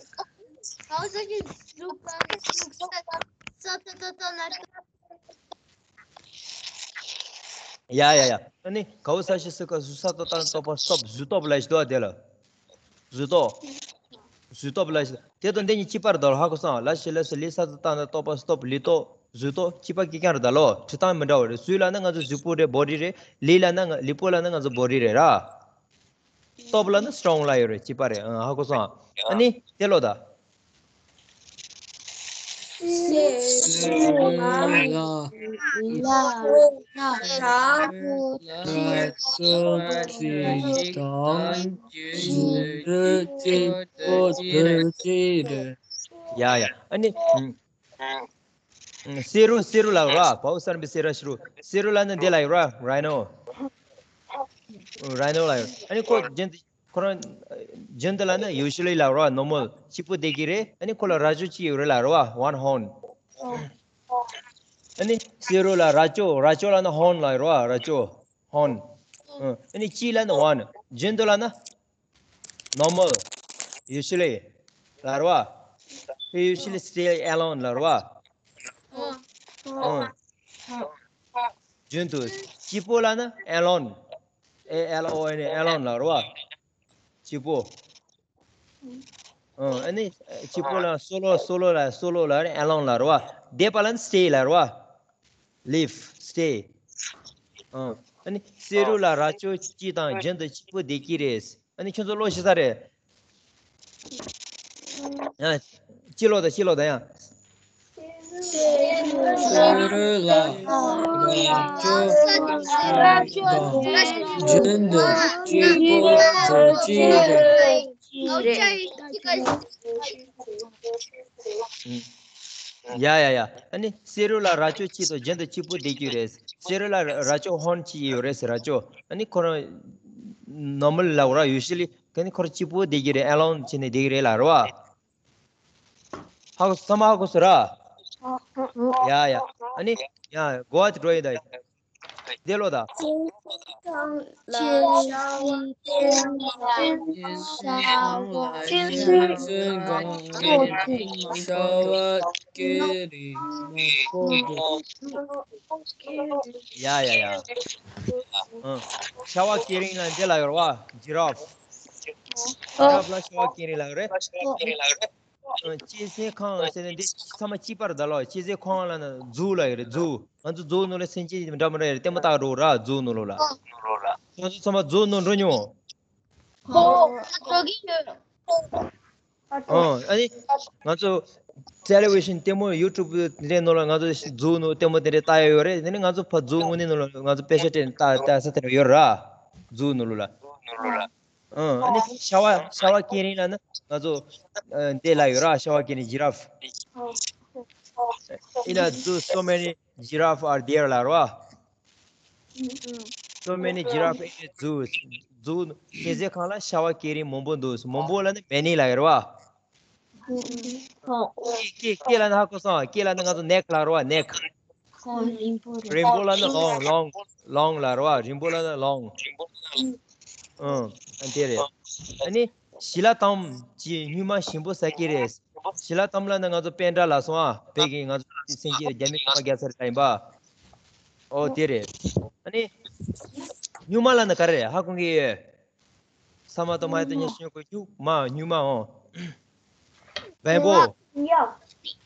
ཡ་ཡ་ཡ། ཨ་ནི་ག་འོ་ས་ཤི་སི་ཀ་ཟུ་ས་ཏོ་ཏ་ན་ཏོ་པ་སྟོབ། གཟུ་སྟོབ་ལ་ཞི་དོ་དེ་ལ། གཟུ་སྟོབ། གཟུ་སྟོབ་ལ་ཞི། དེ་དང་འདི་གཉིས་གཅིག་པར་ད་ལོ། ཧ་གོ་སོང་། ལ་ཞི་ལ་སི་ལི་ས་ཏོ་ཏ་ན་ཏོ་པ་སྟོབ། ལི་ཏོ་གཟུ་ཏོ་གཅིག་པ་གཅིག་རྐྱང་རེད་ད་ལོ། བྲི་སྟངས་མི་འདྲ་བ་རེད། གཟུ་ལ་ན་ང་ཚོ་གཟུགས་པོ་རེད། body རེད། ལི་ལ་ན་ང་། ལི་པོ་ལ་ན་ང་ཚོ་body རེད་ར། སྟོབ་ལ་ནི་strong ལ་ཡོད་རེད། གཅིག་པ་རེད། ཨ། ཧ་གོ་སོང་། ཨ་ནི་དེ་ལོ་ད། ཡ་ཡ། ཨ་ནི། ཨ། ཨ། སེ་རུ། སེ་རུ་ལ་ར། བའོ་སར་བི་སེ་ར་ཤི་རུ། སེ་རུ་ལ་ནི་འདི་ལ་ཡོད་ར། Rhino། Rhino ལ་ཡོད། ཨ་ནི་ཁོ་རྒྱན། ཁོ་རང་རྒྱན་དེ་ལ་ནི་usually ལ་ར། normal གཅིག་པོ་བསྡད་ཀྱི་རེད། ཨ་ནི་ཁོ་ལ་རྭ་ཅོ་གཅིག་ཡོད་རེད་ལ་ར། one horn། ཨ་ནི་སེ་རུ་ལ་རྭ་ཅོ། རྭ་ཅོ་ལ་ནི་horn ལ་ར། རྭ་ཅོ། Horn། ཨ་ནི་གཅིག་ལ་ནི་one། རྒྱན་དེ་ལ་ནི། Normal། Usually། ལ་ར་བ། He usually stay alone ལ་ར་བ། ཨོ། རྒྱུན་དུ། གཅིག་པོ་ལ་ནི་alone། A L O N E། alone ལ་ར་བ། གཅིག་པོ། ཨོ། ཨ་ནི་གཅིག་པོ་ལ་solo། solo ལ། solo ལ་ར། alone ལ་ར་བ། བསྡད་པ་ལ་ནི་stay ལ་ར་བ། Live། Stay། ཨོ། ཨ་ནི་སེ་རུ་ལ་རྭ་ཅོ་གཅིག་དང་རྒྱུན་དུ་གཅིག་པོ་བསྡད་ཀྱི་རེད། ཨ་ནི་ཁྱོད་ཚོ་བློ་ཤེས་ས་རེད། ཡང་། ཅི་ལོ་ད། ཅི་ལོ་ད་ཡང་། སེ་རུ་ལ་རྭ་ཅོ་རྒྱུན་དུ་གཅིག་པོ་བསྡད་ཀྱི་རེད། ཡ་ཡ་ཡ། ཨ་ནི་སེ་རུ་ལ་རྭ་ཅོ་གཅིག་དང་རྒྱུན་དུ་གཅིག་པོ་བསྡད་ཀྱི་རེད། སེ་རུ་ལ་རྭ་ཅོ་horn གཅིག་ཡོད་རེད་ཟེར། རྭ་ཅོ། ཨ་ནི་ཁོ་རང་normal ལ་ར། Usually ཨ་ནི་ཁོ་རང་གཅིག་པོ་བསྡད་ཀྱི་རེད། alone བྱས་ནས་བསྡད་ཀྱི་རེད་ལ་ར་བ། ཧ་གོ་སོང་། ཧ་གོ་སོང་ར། ཡ་ཡ། ཨ་ནི་ཡ། གོ་བ་དེ་འགྲོ་ཡིན་ད། དེ་ལོ་ད། ཡ་ཡ་ཡ། ཨ། ཤ་བ་ཀེ་རིང་ལ་འདི་ལ་ཡོད་ར་བ། Giraffe། Giraffe ལ་ཤ་བ་ཀེ་རིང་ལ་ཡོད་རེད། ཨ། གཅན་གཟན་ཁང་ཟེར་ནས་འདི་ཚང་མ་གཅིག་པར་ད་ལོ། གཅན་གཟན་ཁང་ལ་ན་ཛུ་ལ་ཡོད་རེད། ཛུ། ང་ཚོ་ཛུ་ནང་ལ་སེམས་ཅན་འདྲ་མི་འདྲ་ཡོད་རེད། ལྟད་མོ་ལྟ་འགྲོ་ར། ཛུ་ནང་ལོགས་ལ། ང་ཚོ་ཚང་མ་ཛུ་ནང་འགྲོ་མྱོང་། ཨོ། ཨ་ནི་ང་ཚོ་television ལྟད་མོ། YouTube དེ་འདྲའི་ནང་ལ་ང་ཚོ་ཛུ་ནང་ལྟད་མོ་དེ་འདྲའི་ལྟ་ཡ་ཡོད་རེད། དེ་ནི་ང་ཚོ་ཕ་ཛུ་དངོས་གནས་ནང་ལ་ང་ཚོ་པེ་ཤ་སྤྲད་ནས་ལྟ་ལྟ་ས་དེ་འདྲ་ཡོད་ར། ཛུ་ནང་ལོགས་ལ། ཨ་ནི་ཤ་བ། ཤ་བ་ཀེ་རིང་ལ་ནི་ང་ཚོ་འདི་ལ་ཡོད་ར། ཤ་བ་ཀེ་རིང་། Giraffe། In a zoo, so many giraffe are there ལ་ར་བ། So many giraffe in a zoo. ཛུ། གཅན་གཟན་ཁང་ལ་ཤ་བ་ཀེ་རིང་མང་པོ་འདུག་མང་པོ་ལ་ནི་many ལ་ཡོད་ར་བ། ཀེ། ཀེ་ལ་ནི་ཧ་གོ་སོང་། ཀེ་ལ་ནི་ང་ཚོ་neck ལ་ར་བ། neck། རིང་པོ་ལ་ནི་long། long། long ལ་ར་བ། རིང་པོ་ལ་ནི་long། ཨང་། ཨ། དེ་རེད། ཨ་ནི་ཞི་ལ་དམ་གྱི་སྨྱུག་མ་ཞིམ་པོ་ཟ་གི་རེད། ཞི་ལ་དམ་ལ་ནི་ང་ཚོ་པེན་ཌ་ལ་སོང་ཨ། བོད་ཀྱི་ང་ཚོ་སེང་གེ་རྒྱ་མི་ཁ་རྒྱ་ཚར་ལ་ཡིན་པ། ཨོ་དེ་རེད། ཨ་ནི་སྨྱུག་མ་ལ་ནི་ག་རེ་རེད། ཧ་གོ་གི་ཡོད། ས་མ་ཏོ་མ་ཡ་ཏོ་ཉ་ཤིང་ཡོ་གོ་སྨྱུག་མ། སྨྱུག་མ། ཨོ། བེམ་པོ། ཨ།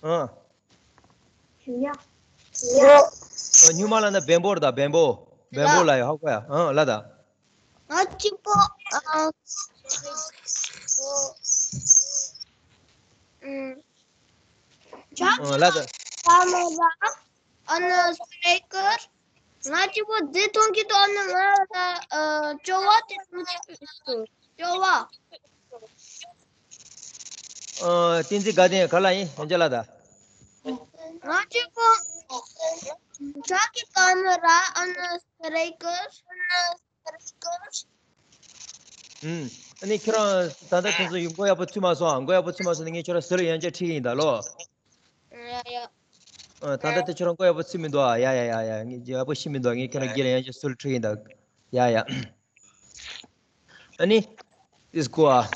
ཨ། སྨྱུག་མ་ལ་ནི་བེམ་པོ་རེད་ད། བེམ་པོ། བེམ་པོ་ལ་ཡོད། ཧ་གོ་ཡ། ཨ། ལ་ད། ང་གཅིག་པོ། ཨ། ཨ། ལ་ད། ཨ་ནི་སི་ནེ་ཀར། ང་གཅིག་པོ་འདི་མཐོང་གི་འདུག་ཨ་ནི་ང་ལ་ཨ་སྐྱོ་བ་དེ་མཐོང་གི་འདུག་སྐྱོ་བ། ཨ། བསྟན་འཛིན་དགའ་ལྡན། ག་ལ་ཡིན། ཡང་བསྐྱར་ལབ་དང་། ང་གཅིག་པོ་བྲག་གི་ཀ་ནི་ར་ཨ་ནི་སི་རེ་ཀོས། ཨུམ། ཨ་ནི་ཁྱོད་རང་ད་ལྟ་དེ་ཚོ་མགོ་ཡག་པོ་ཚོས་མ་སོང་ཨ། མགོ་ཡག་པོ་ཚོས་མ་སོང་ན་ངས་ཁྱོད་རང་ཟུར་ལ་ཡང་བསྐྱར་ཁྲིད་ཀྱི་ཡིན་ད་ལོ། ཡ་ཡ། ཨ། ད་ལྟ་དེ་ཁྱོད་རང་མགོ་ཡག་པོ་ཚོས་མི་འདུག་ཨ། ཡ་ཡ་ཡ་ཡ། ངས་ཡག་པོ་ཤེས་མི་འདུག་ངས་ཁྱོད་རང་རྗེས་ལ་ཡང་བསྐྱར་ཟུར་ལ་ཁྲིད་ཀྱི་ཡིན་ད། ཡ་ཡ། ཨ་ནི། དེ་ཚོ་གོ་ཨ།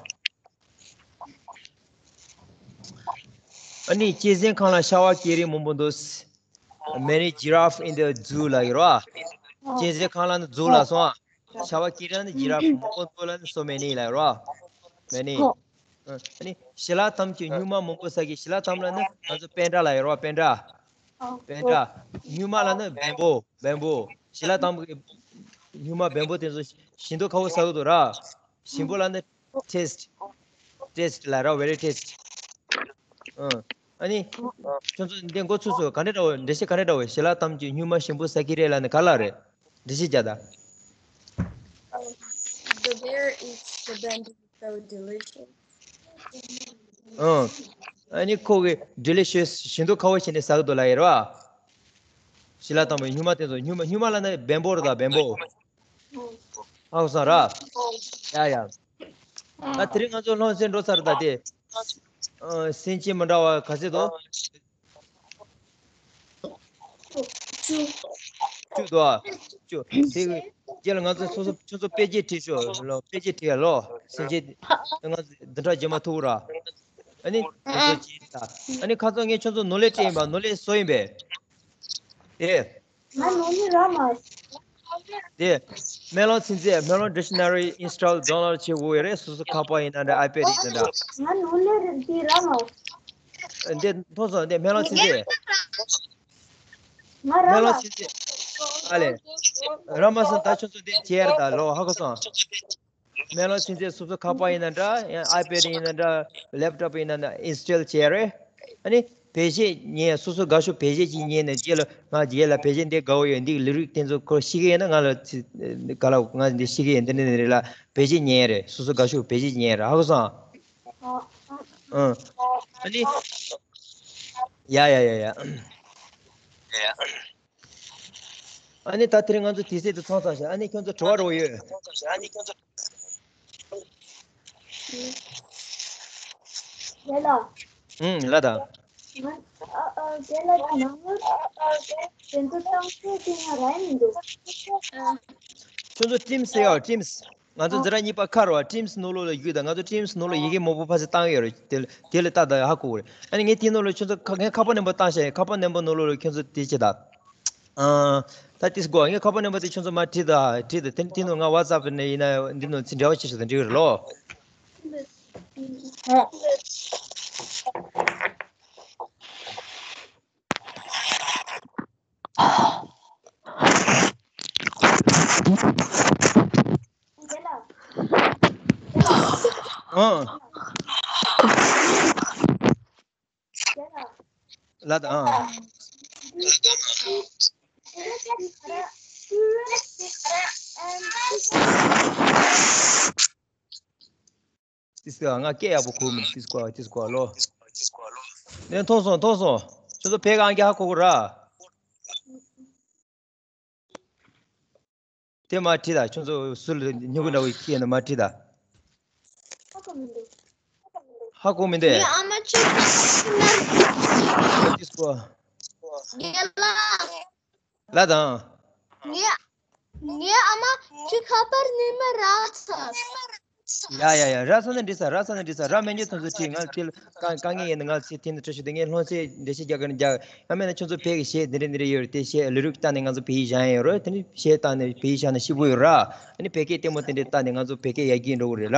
ཨ་ནི་གཅན་གཟན་ཁང་ལ་ཤ་བ་སྐྱེ་རིགས་མང་པོ་འདུག Many giraffe in the zoo ལབ་ཡོད་རེད་བ། གཅན་གཟན་ཁང་ལ་ནི་ཛུ་ལབ་སོང་ཨ། ཤ་བ་སྐྱེ་རིགས་ནི་ཇི་ར་ཕི། མང་པོ་འདུག་ལ་ནི་so many ལབ་ཡོད་རེད་བ། Many། ཨ་ནི་ཞལ་ལག་དམ་གྱི་སྨྱུག་མ་མང་པོ་ཟ་མཁན། ཞལ་ལག་དམ་ལ་ནི་ང་ཚོ་པེན་ཏྲ་ལབ་ཡོད་རེད་བ། པེན་ཏྲ། པེན་ཏྲ། སྨྱུག་མ་ལ་ནི་བེམ་པོ། བེམ་པོ། ཞལ་ལག་དམ་གྱི་སྨྱུག་མ་བེམ་པོ་དེ་ཚོ་ཞིམ་མདོག་ཁ་པོ་ཟ་གི་འདུག་ར། ཞིམ་པོ་ལ་ནི་taste། Taste ལབ་ར། Very taste། ཨ་ནི་ཁྱོད་ཚོ་འདི་མགོ་ཚོས་སོང་། ག་འདྲ་འདྲ་བོ། འགྲེལ་བཤད་ག་འདྲ་འདྲ་བོ། ཞལ་ལག་དམ་གྱི་སྨྱུག་མ་ཞིམ་པོ་ཟ་མཁན་རེད་ལབ་ནི་ག་ལ་རེད། འགྲེལ་བཤད་རྒྱག་དང་། The bear eats the bamboo so delicious. ཨ་ནི་ཁོ་གིས་delicious། ཞིམ་མདོག་ཁ་པོ་བྱས་ནས་ཟ་གི་འདུག་ལབ་ཡོད་རེད་བ། ཞལ་ལག་དམ་པའི་སྨྱུག་མ་དེ་ཚོ། སྨྱུག་མ། སྨྱུག་མ་ལབ་ན་བེམ་པོ་རེད་ད། བེམ་པོ། ཧ་གོ་སོང་ར། ཡ་ཡ། ད་དེ་རིང་ང་ཚོ་སློབ་ཚན་འགྲོ་ཚར་ད་དེ། ཨ། སེམས་ཅན་མི་འདྲ་བ་ག་ཚོད་འདུག་བཅུ་འདུག་ཨ། བཅུ། དེ་རྗེས་ལ་ང་ཚོ་སོ་སོ་ཁྱོད་ཚོ་དཔེ་ཆ་བྲིས་ཤོག་ལོ། དཔེ་ཆ་བྲིས་ཡ་ལོ། སེམས་ཅན་ང་ཚོ་འདི་འདྲ་བྱེད་མ་ཐུབ་ར། ཨ་ནི་ང་ཚོ་བྱེད་ད། ཨ་ནི་ཁ་སང་ངས་ཁྱོད་ཚོ་ནོར་ལས་སྤྲད་ཡིན་པ། ནོར་ལས་བཟོ་ཡིན་པས། དེ། ང་ནོར་ལས་རག་མ། དེ། སྨོན་ལམ་ཚིག་མཛོད། སྨོན་ལམ་dictionary install download བྱེད་དགོས་ཡོད་རེད། སོ་སོ་ཁ་པར་ཡིན་ན་འདྲ། iPad ཡིན་ན་འདྲ། ང་ནོར་ལས་རེད་དེ་རག་མ། འདི་མཐོང་སོང་། འདི་སྨོན་ལམ་ཚིག་མཛོད། ང་རག་སྨོན་ལམ་མ། ཚིག་མཛོད། ཨ་ལས། རག་མ་སོང་། ད་ཁྱོད་ཚོ་འདི་བྱས་རེད་ད་ལོ། ཧ་གོ་སོང་། སྨོན་ལམ་ཚིག་མཛོད་སོ་སོ་ཁ་པར་ཡིན་ན་འདྲ། ཡང་iPad ཡིན་ན་འདྲ། laptop ཡིན་ན་འདྲ། install བྱས་རེད། ཨ་ནི་བེད་སྤྱོད་ཉན། སོ་སོ་དགའ་ཤོས་བེད་སྤྱོད་ཅིག་ཉན་ནས། རྗེས་ལ་ང་རྗེས་ལ་བེད་སྤྱོད་འདི་དགའ་བོ་ཡོད། འདི་ལས་རིགས་དེ་ཚོ་ཁོ་ཤེས་ཀྱི་ཡོད་ན། ང་ལ་ཚི་ག་ལ་ང་འདི་ཤེས་ཀྱི་ཡོད། འདི་འདི་འདི་རེད་ལ། བེད་སྤྱོད་ཉན་རེད། སོ་སོ་དགའ་ཤོས་བེད་སྤྱོད་ཉན་རེད། ཧ་གོ་སོང་། ཨ། ཨ་ནི། ཡ་ཡ་ཡ་ཡ། ཨ་ནི་ད་དེ་རིང་ང་ཚོ་དུས་ཚོད་དེ་ཚང་ཚར་ཤག་ཨ་ནི་ཁྱོད་ཚོ་དྲི་བ་རོགས་ཡོད། རྒན་ལགས། ཨུམ། ལགས་དང་། ང་། ཨ་ཨ། རྒན་ལགས་ཀྱི་ནང་ལོགས་དེ་ཚོ་གཏམ་བཤད་དེ་ང་རག་མི་འདུག་ཁྱོད་ཚོ་Teams ཟེར་ཡོད། Teams། ང་ཚོ་འཛིན་གྲྭ་གཉིས་པ་ཁ་རོ། Teams ནང་ལོགས་ལ་བརྒྱུད་དང་། ང་ཚོ་Teams ནང་ལོགས་ཡི་གེ་མང་པོ་ཕར་ཚུར་བཏང་གི་ཡོད་རེད། དེ་ལ་དེ་ལ་ལྟ་དང་། ཧ་གོ་གི་རེད། ཨ་ནི་ངས་དེ་ནང་ལ་ཁྱོད་ཚོ་ཁ། ངས་ཁ་པར་ནང་པར་བཏང་བཞག་ཡིན། ཁ་པར་ནང་པར་ནང་ལོགས་ལ་ཁྱོད་ཚོ་དེ་བྱེད་དང་། ཨ། ད་དེ་སྒོ་ངས་ཁ་པར་ནང་པར་དེ་ཁྱོད་ཚོ་མར་བྲིས་དང་། བྲིས་དང་། དེ་དེ་ནང་ང་WhatsApp ནས་ཡིན་ན་འདི་ནང་ཚུར་འབྲེལ་བ་བྱེད་ཤོག་དང་། འགྲིག་གི་རེད་ལོ། ཨང་། ལགས་དང་། ཏིས་ཀ་ང་སྐད་ཡག་པོ་གོ་མི་འདུག་ཏིས་ཀ་ཏིས་ཀ་ལོ། ནས་མཐོང་སོང་མཐོང་སོང་། ཁྱོད་ཚོ་ཕལ་སྐད་ཧ་གོ་གི་ར། དེ་མར་བྲིས་དང་། ཁྱོད་ཚོ་ཟུར་ལ་སྨྱུ་གུ་འདྲ་བོ་ཁྱེར་ནས་མར་བྲིས་དང་། ཧ་གོ་མི་འདུག་ཧ་གོ་མི་འདུག་ངའི་ཨ་མ་ཁྱོད་ཏིས་ཀ། རྒན་ལགས། ལགས་དང་། ངའི་ངའི་ཨ་མ་ཁྱོད་ཁ་པར་ནས་མར་རག་ཚར། ཡ་ཡ་ཡ། རག་ས་ན་འགྲིག་ས། རག་ས་ན་འགྲིག་ས། རག་མེད་མཁན་དེ་ཚོ་ཁྲིད། ང་དེ་ལ་དཀའ་དཀའ་ངལ་ཡིན་ན་ང་ཚོས་དེ་ནས་ཁྲིད་ཤོག་དེ་ངས་སློབ་ཚན་འགྲེལ་བཤད་རྒྱག་གི་ན་རྒྱག་ཡང་མིན་ན་ཁྱོད་ཚོ་ཕལ་གྱི་གཞས་འདི་འདྲ་འདི་འདྲ་ཡོད་རེད། དེ་གཞས་ལི་རིག་བལྟས་ནས་ང་ཚོ་བོད་ཡིག་སྦྱང་ཡ་ཡོད་རེད། དེ་ནས་གཞས་བལྟས་ནས་བོད་ཡིག་སྦྱང་ན་ཤེས་པོ་ཡོད་ར། ཨ་ནི་བོད་སྐད་ལྟད་མོ་དེ་འདྲ་བལྟས་ནས་ང་ཚོ་བོད་སྐད་ཡར་རྒྱས་འགྲོ་གི་རེད་ལ།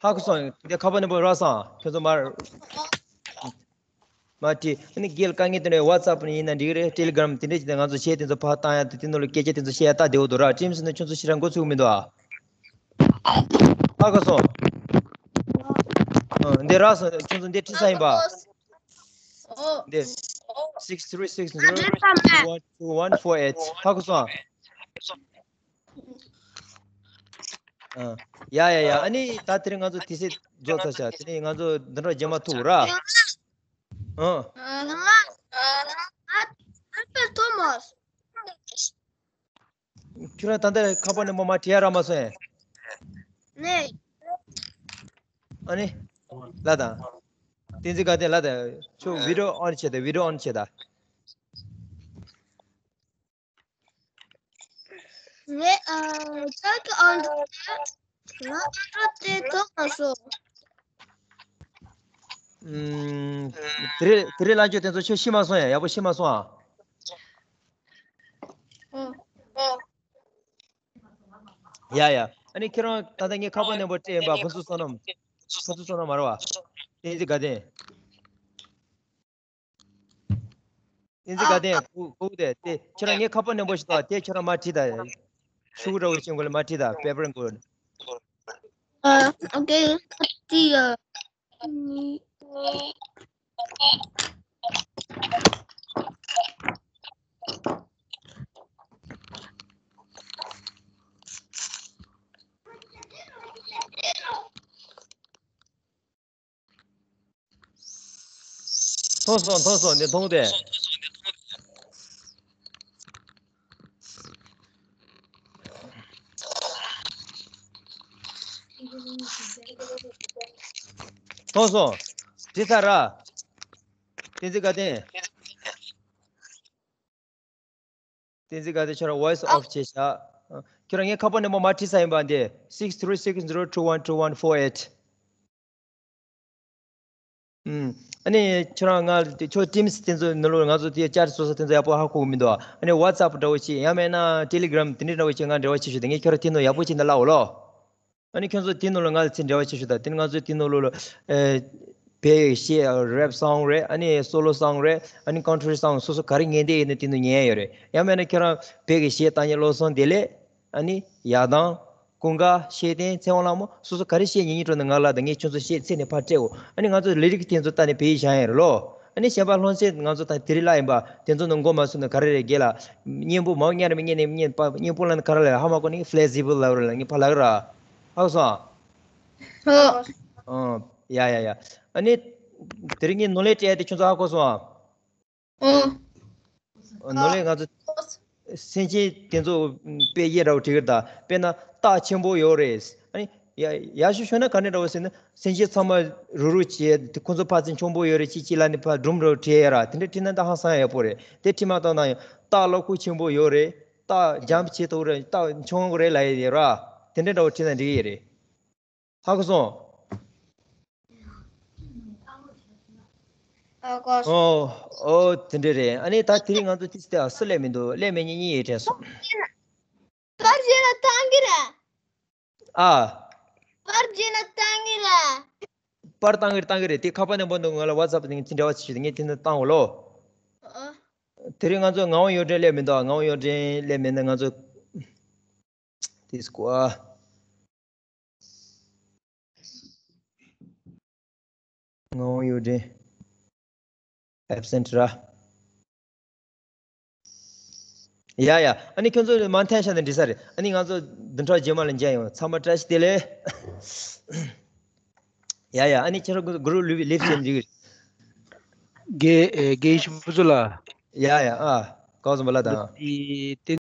ཧ་གོ་སོང་། འདི་ཁ་པར་ནང་པར་རག་སོང་། ཁྱོད་ཚོ་མར་མར་བྲིས། ཨ་ནི་སྒེར་དཀའ་ངལ་དེ་འདྲ་WhatsApp་ནས་ཡིན་ན་འགྲིག་རེད། Telegram་དེ་འདྲ་བྱས་ཏེ་ང་ཚོ་གཞས་དེ་ཚོ་ཕར་བཏང་ཡ་དེ། དེ་ནང་ལ་སྐད་ཆ་དེ་ཚོ་བཤད་ཡ་སྟབས་བདེ་བོ་འདུག་ར། Teams་ནང་ཁྱོད་ཚོ་ཞེ་དྲག་མགོ་ཚོས་མི་འདུག་ཨ། ཧ་གོ་སོང་། ཨ། འདི་རག་སོང་། ཁྱོད་ཚོ་འདི་བྲིས་ས་ཡིན་པ། འདི། six three six zero two one two one four eight། ཧ་གོ་སོང་། ཨ། ཡ་ཡ་ཡ། ཨ་ནི་ད་དེ་རིང་ང་ཚོ་དུས་ཚོད་རྫོགས་ཚར་ཤག་དེ་ནི་ང་ཚོ་འདི་འདྲ་བརྗེ་མ་ཐུབ་ར། ཨ། ཨ། ལྷ་མ། ཨ། ཨ། ཨ་པེ་ཐོ་མོ་སི། ཁྱོད་རང་ད་ལྟ་ཁ་པར་ནས་མོ་མ་བྲིས་ཡ་རག་མ་སོང་ཨེ། ནས། ཨ་ནི། ལ་དང་། བསྟན་འཛིན་དགའ་ལྡན་ལ་དང་། ཁྱོད་བི་ཌི་ཡོ་ཨོན་བྱེད་དང་། བི་ཌི་ཡོ་ཨོན་བྱེད་དང་། ངས་ཨ། ད་གི་ཨང་གྲངས་དེ། ང་ཨང་གྲངས་དེ་ཐོབ་མ་སོང་། ཨུམ། དེ་རིང་དེ་རིང་ལངས་རྒྱུ་དེ་ཚོ་ཁྱོད་ཤེས་མ་སོང་ཡ། ཡག་པོ་ཤེས་མ་སོང་ཨ། ཨོ། ཡ་ཡ། ཨ་ནི་ཁྱེད་རང་ད་ལྟ་ངས་ཁ་པར་ནང་པར་སྤྲད་ཡིན་པ། ཕུན་ཚོགས་བསོད་ནམས། ཕུན་ཚོགས་བསོད་ནམས་མ་རེད་བ། བསྟན་འཛིན་དགའ་ལྡན། བསྟན་འཛིན་དགའ་ལྡན། ཨ། ཁུ་ཁུ་དེ་དེ་ཁྱོད་རང་ངའི་ཁ་པར་ནང་པར་ཞིག་འདུག་དེ་ཁྱོད་རང་མར་བྲིས་དང་། ཤོག་གུ་འདྲ་བོ་ཅིག་མགོ་ལ་མར་བྲིས་དང་། པེ་པར་མགོ་ལ། ཨ། ཨོ་ཁེ། བྲིས་ཡོད། མཐོང་སོང་། མཐོང་སོང་། འདི་མཐོང་སྟེ། མཐོང་སོང་། བྲིས་ཚར་ར། བསྟན་འཛིན་དགའ་ལྡན། བསྟན་འཛིན་དགའ་ལྡན། ཁྱོད་རང་ཝོ་ཡི་སི་ཨོཕ་བྱས་བཞག་ཁྱོད་རང་ངའི་ཁ་པར་ནང་པར་མར་བྲིས་ཚར་ཡིན་པ་འདི། six three six zero two one two one four eight། ཨུམ། ཨ་ནི་ཁྱོད་རང་ང་དེ་ཁྱོད་ཊིམ་སི་དེ་ཚོ་ནང་ལོགས་ང་ཚོ་དེ་ཅེཊ་བཟོ་ས་དེ་ཚོ་ཡག་པོ་ཧ་གོ་གི་མི་འདུག་ཨ་ནི་ཝ་ཊི་སི་ཨེབ་འདྲ་བོ་ཅིག་ཡང་མིན་ན་ཊེ་ལི་གྷི་རམ་དེ་འདྲ་འདྲ་བོ་ཅིག་ང་འབྲེལ་བ་བྱེད་ཤོག་དང་། ངས་ཁྱོད་རང་དེ་ནང་ཡག་པོ་ཅིག་འདི་ལབ་འོ་ལོ། ཨ་ནི་ཁྱོད་ཚོ་དེ་ནང་ལོགས་ང་ཚོ་འབྲེལ་བ་བྱེད་ཤོག་དང་། དེ་ནི་ང་ཚོ་དེ་ནང་ལོགས་ལ་ཨེ། བོད་ཀྱི་གཞས་རེབ་སོང་རེད། ཨ་ནི་སོ་ལོ་སོང་རེད། ཨ་ནི་ཀན་ཊི་རི་སོང་། སོ་སོ་ག་རེ་ཉན་བསྡད་ཡོད་ན་དེ་ནང་ཉན་ཡ་ཡོད་རེད། ཡང་མིན་ན་ཁྱོད་རང་བོད་ཀྱི་གཞས་བཏང་མཁན་བློ་བཟང་བདེ་ལེགས། ཨ་ནི་ཡ་དང་། ཀུན་དགའ། ཤེས་ལྡན། ཚེ་དབང་ལྷ་མོ། སོ་སོ་ག་རེ་བཤད་སྙིང་རྗེ་འདྲ་བོ་ན་ང་ལ་དང་། ངས་ཁྱོད་ཚོ་བཤད་ཚེ་ནས་ཕར་སྤྲད་འོ། ཨ་ནི་ང་ཚོ་ལི་རིག་དེ་ཚོ་ལྟ་ནས་བོད་ཡིག་སྦྱང་ཡ་རེད་ལོ། ཨ་ནི་གཞན་པ་སློབ་ཚན་ང་ཚོ་ད་དེ་རིང་བཀླགས་ཡིན་པ་དེ་ཚོ་ནང་མགོ་མ་ཚོས་ན་ག་རེ་རེད། རྒན་ལགས། སྙན་པོ་མང་སྙན་རེ་མི་སྙན་ནས་སྙན་པ་སྙན་པོ་ལ་ནི་ག་རེ་ལབ། ཧ་མ་གོ་ནི་ཕི་ལེག་སི་བལ་ལབ་རེད་ལ། ངས་ཕར་ལབ་ར། ཧ་གོ་སོང་ཨ། ཧོ། ཨ། ཡ་ཡ་ཡ། ཨ་ནི་དེ་རིང་ངས་ནོར་ལས་སྤྲད་ཡ་དེ་ཁྱོད་ཚོ་ཧ་གོ་སོང་ཨ། ཨོ། ནོར་ལས་ང་ཚོ་སེམས་ཅན་དེ་ཚོ་དཔེ་གཡས་འདྲ་བོ་བྲིས་ཀྱི་རེད་ད། དཔེར་ན་སྟག་ཆེན་པོ་ཡོད་རེད། ཨ་ནི་ཡ་ཡག་ཤོས་ཤོད་ན་ག་འདྲ་འདྲ་བོ་ཟེར་ན། སེམས་ཅན་ཚང་མ་རུག་རུག་བྱས་ཁོ་ཚོ་ཕར་ཚུར་མཆོང་པོ་ཡོད་རེད། ཅིག་ཅིག་ལ་ནི་ཕར་སྒྲུང་འདྲ་བོ་བྲིས་ཡ་ར། དེ་འདྲ་བྲིས་ན་ད་ཧང་སང་ཡག་པོ་རེད། དེ་བྲིས་མ་བཏང་ན་ཡང་སྟག་བློ་ཁོག་ཆེན་པོ་ཡོད་རེད། སྟག་འཇམ་བྱེད་ཐུབ་རེད། སྟག་མཆོང་གི་རེད་ལབ་ཡ་ཡོད་ར། དེ་འདྲ་འདྲ་བོ་བྲིས་ན་འགྲིག་གི་རེད། ཧ་གོ་སོང་། ཨ་གོ་སོང་། ཨོ། ཨོ་དེ་འདྲ་རེད། ཨ་ནི་ད་དེ་རིང་ང་ཚོ་ཏིས་ཏེ་ཨ་སུ་སླེབས་མི་འདུག་སླེབས་མེད་ཉིན་གཉིས་ཡས་དྲན་སོང་། པར་བརྗེས་ན་བཏང་གི་རེད། ཨ། པར་བརྗེས་ན་བཏང་གི་རེད། པར་བཏང་གི་རེད། བཏང་གི་རེད། དེ་ཁ་པར་ནང་པར་འདུག་ང་ལ་ཝ་ཊི་སབ་ནང་འབྲེལ་བ་བྱེད་ཤོག་ངས་དེ་ནས་བཏང་འོ་ལོ། ཨ། དེ་རིང་ང་ཚོ་ངག་དབང་གཡུ་སྒྲོན་སླེབས་མི་འདུག་ངག་དབང་གཡུ་སྒྲོན་སླེབས་མེད་ན་ང་ཚོ། ཏིས་ཀོ་ཨ། ངག་དབང་གཡུ་སྒྲོན། ཨེབ་སེན་ཊི་ར། ཡ་ཡ། ཨ་ནི་ཁྱོད་ཚོ་མ་འཐེན་ཤ་ནས་འགྲིག་ས་རེད། ཨ་ནི་ང་ཚོ་བདུན་ཕྲག་རྗེས་མ་ལ་མཇལ་ཡོང་། ཚང་མ་བཀྲ་ཤིས་བདེ་ལེགས། ཡ་ཡ། ཨ་ནི་ཁྱེད་རང་གུ་རུབ་ལིབ་ལིབ་བྱེད་འགྲིག་གི་རེད། དགེ་ཨེ་དགེ་བཤེས་ཕུན་ཚོགས་ལགས། ཡ་ཡ། ཨ། ཀའོ་ཙམ་པ་ལ་དང་།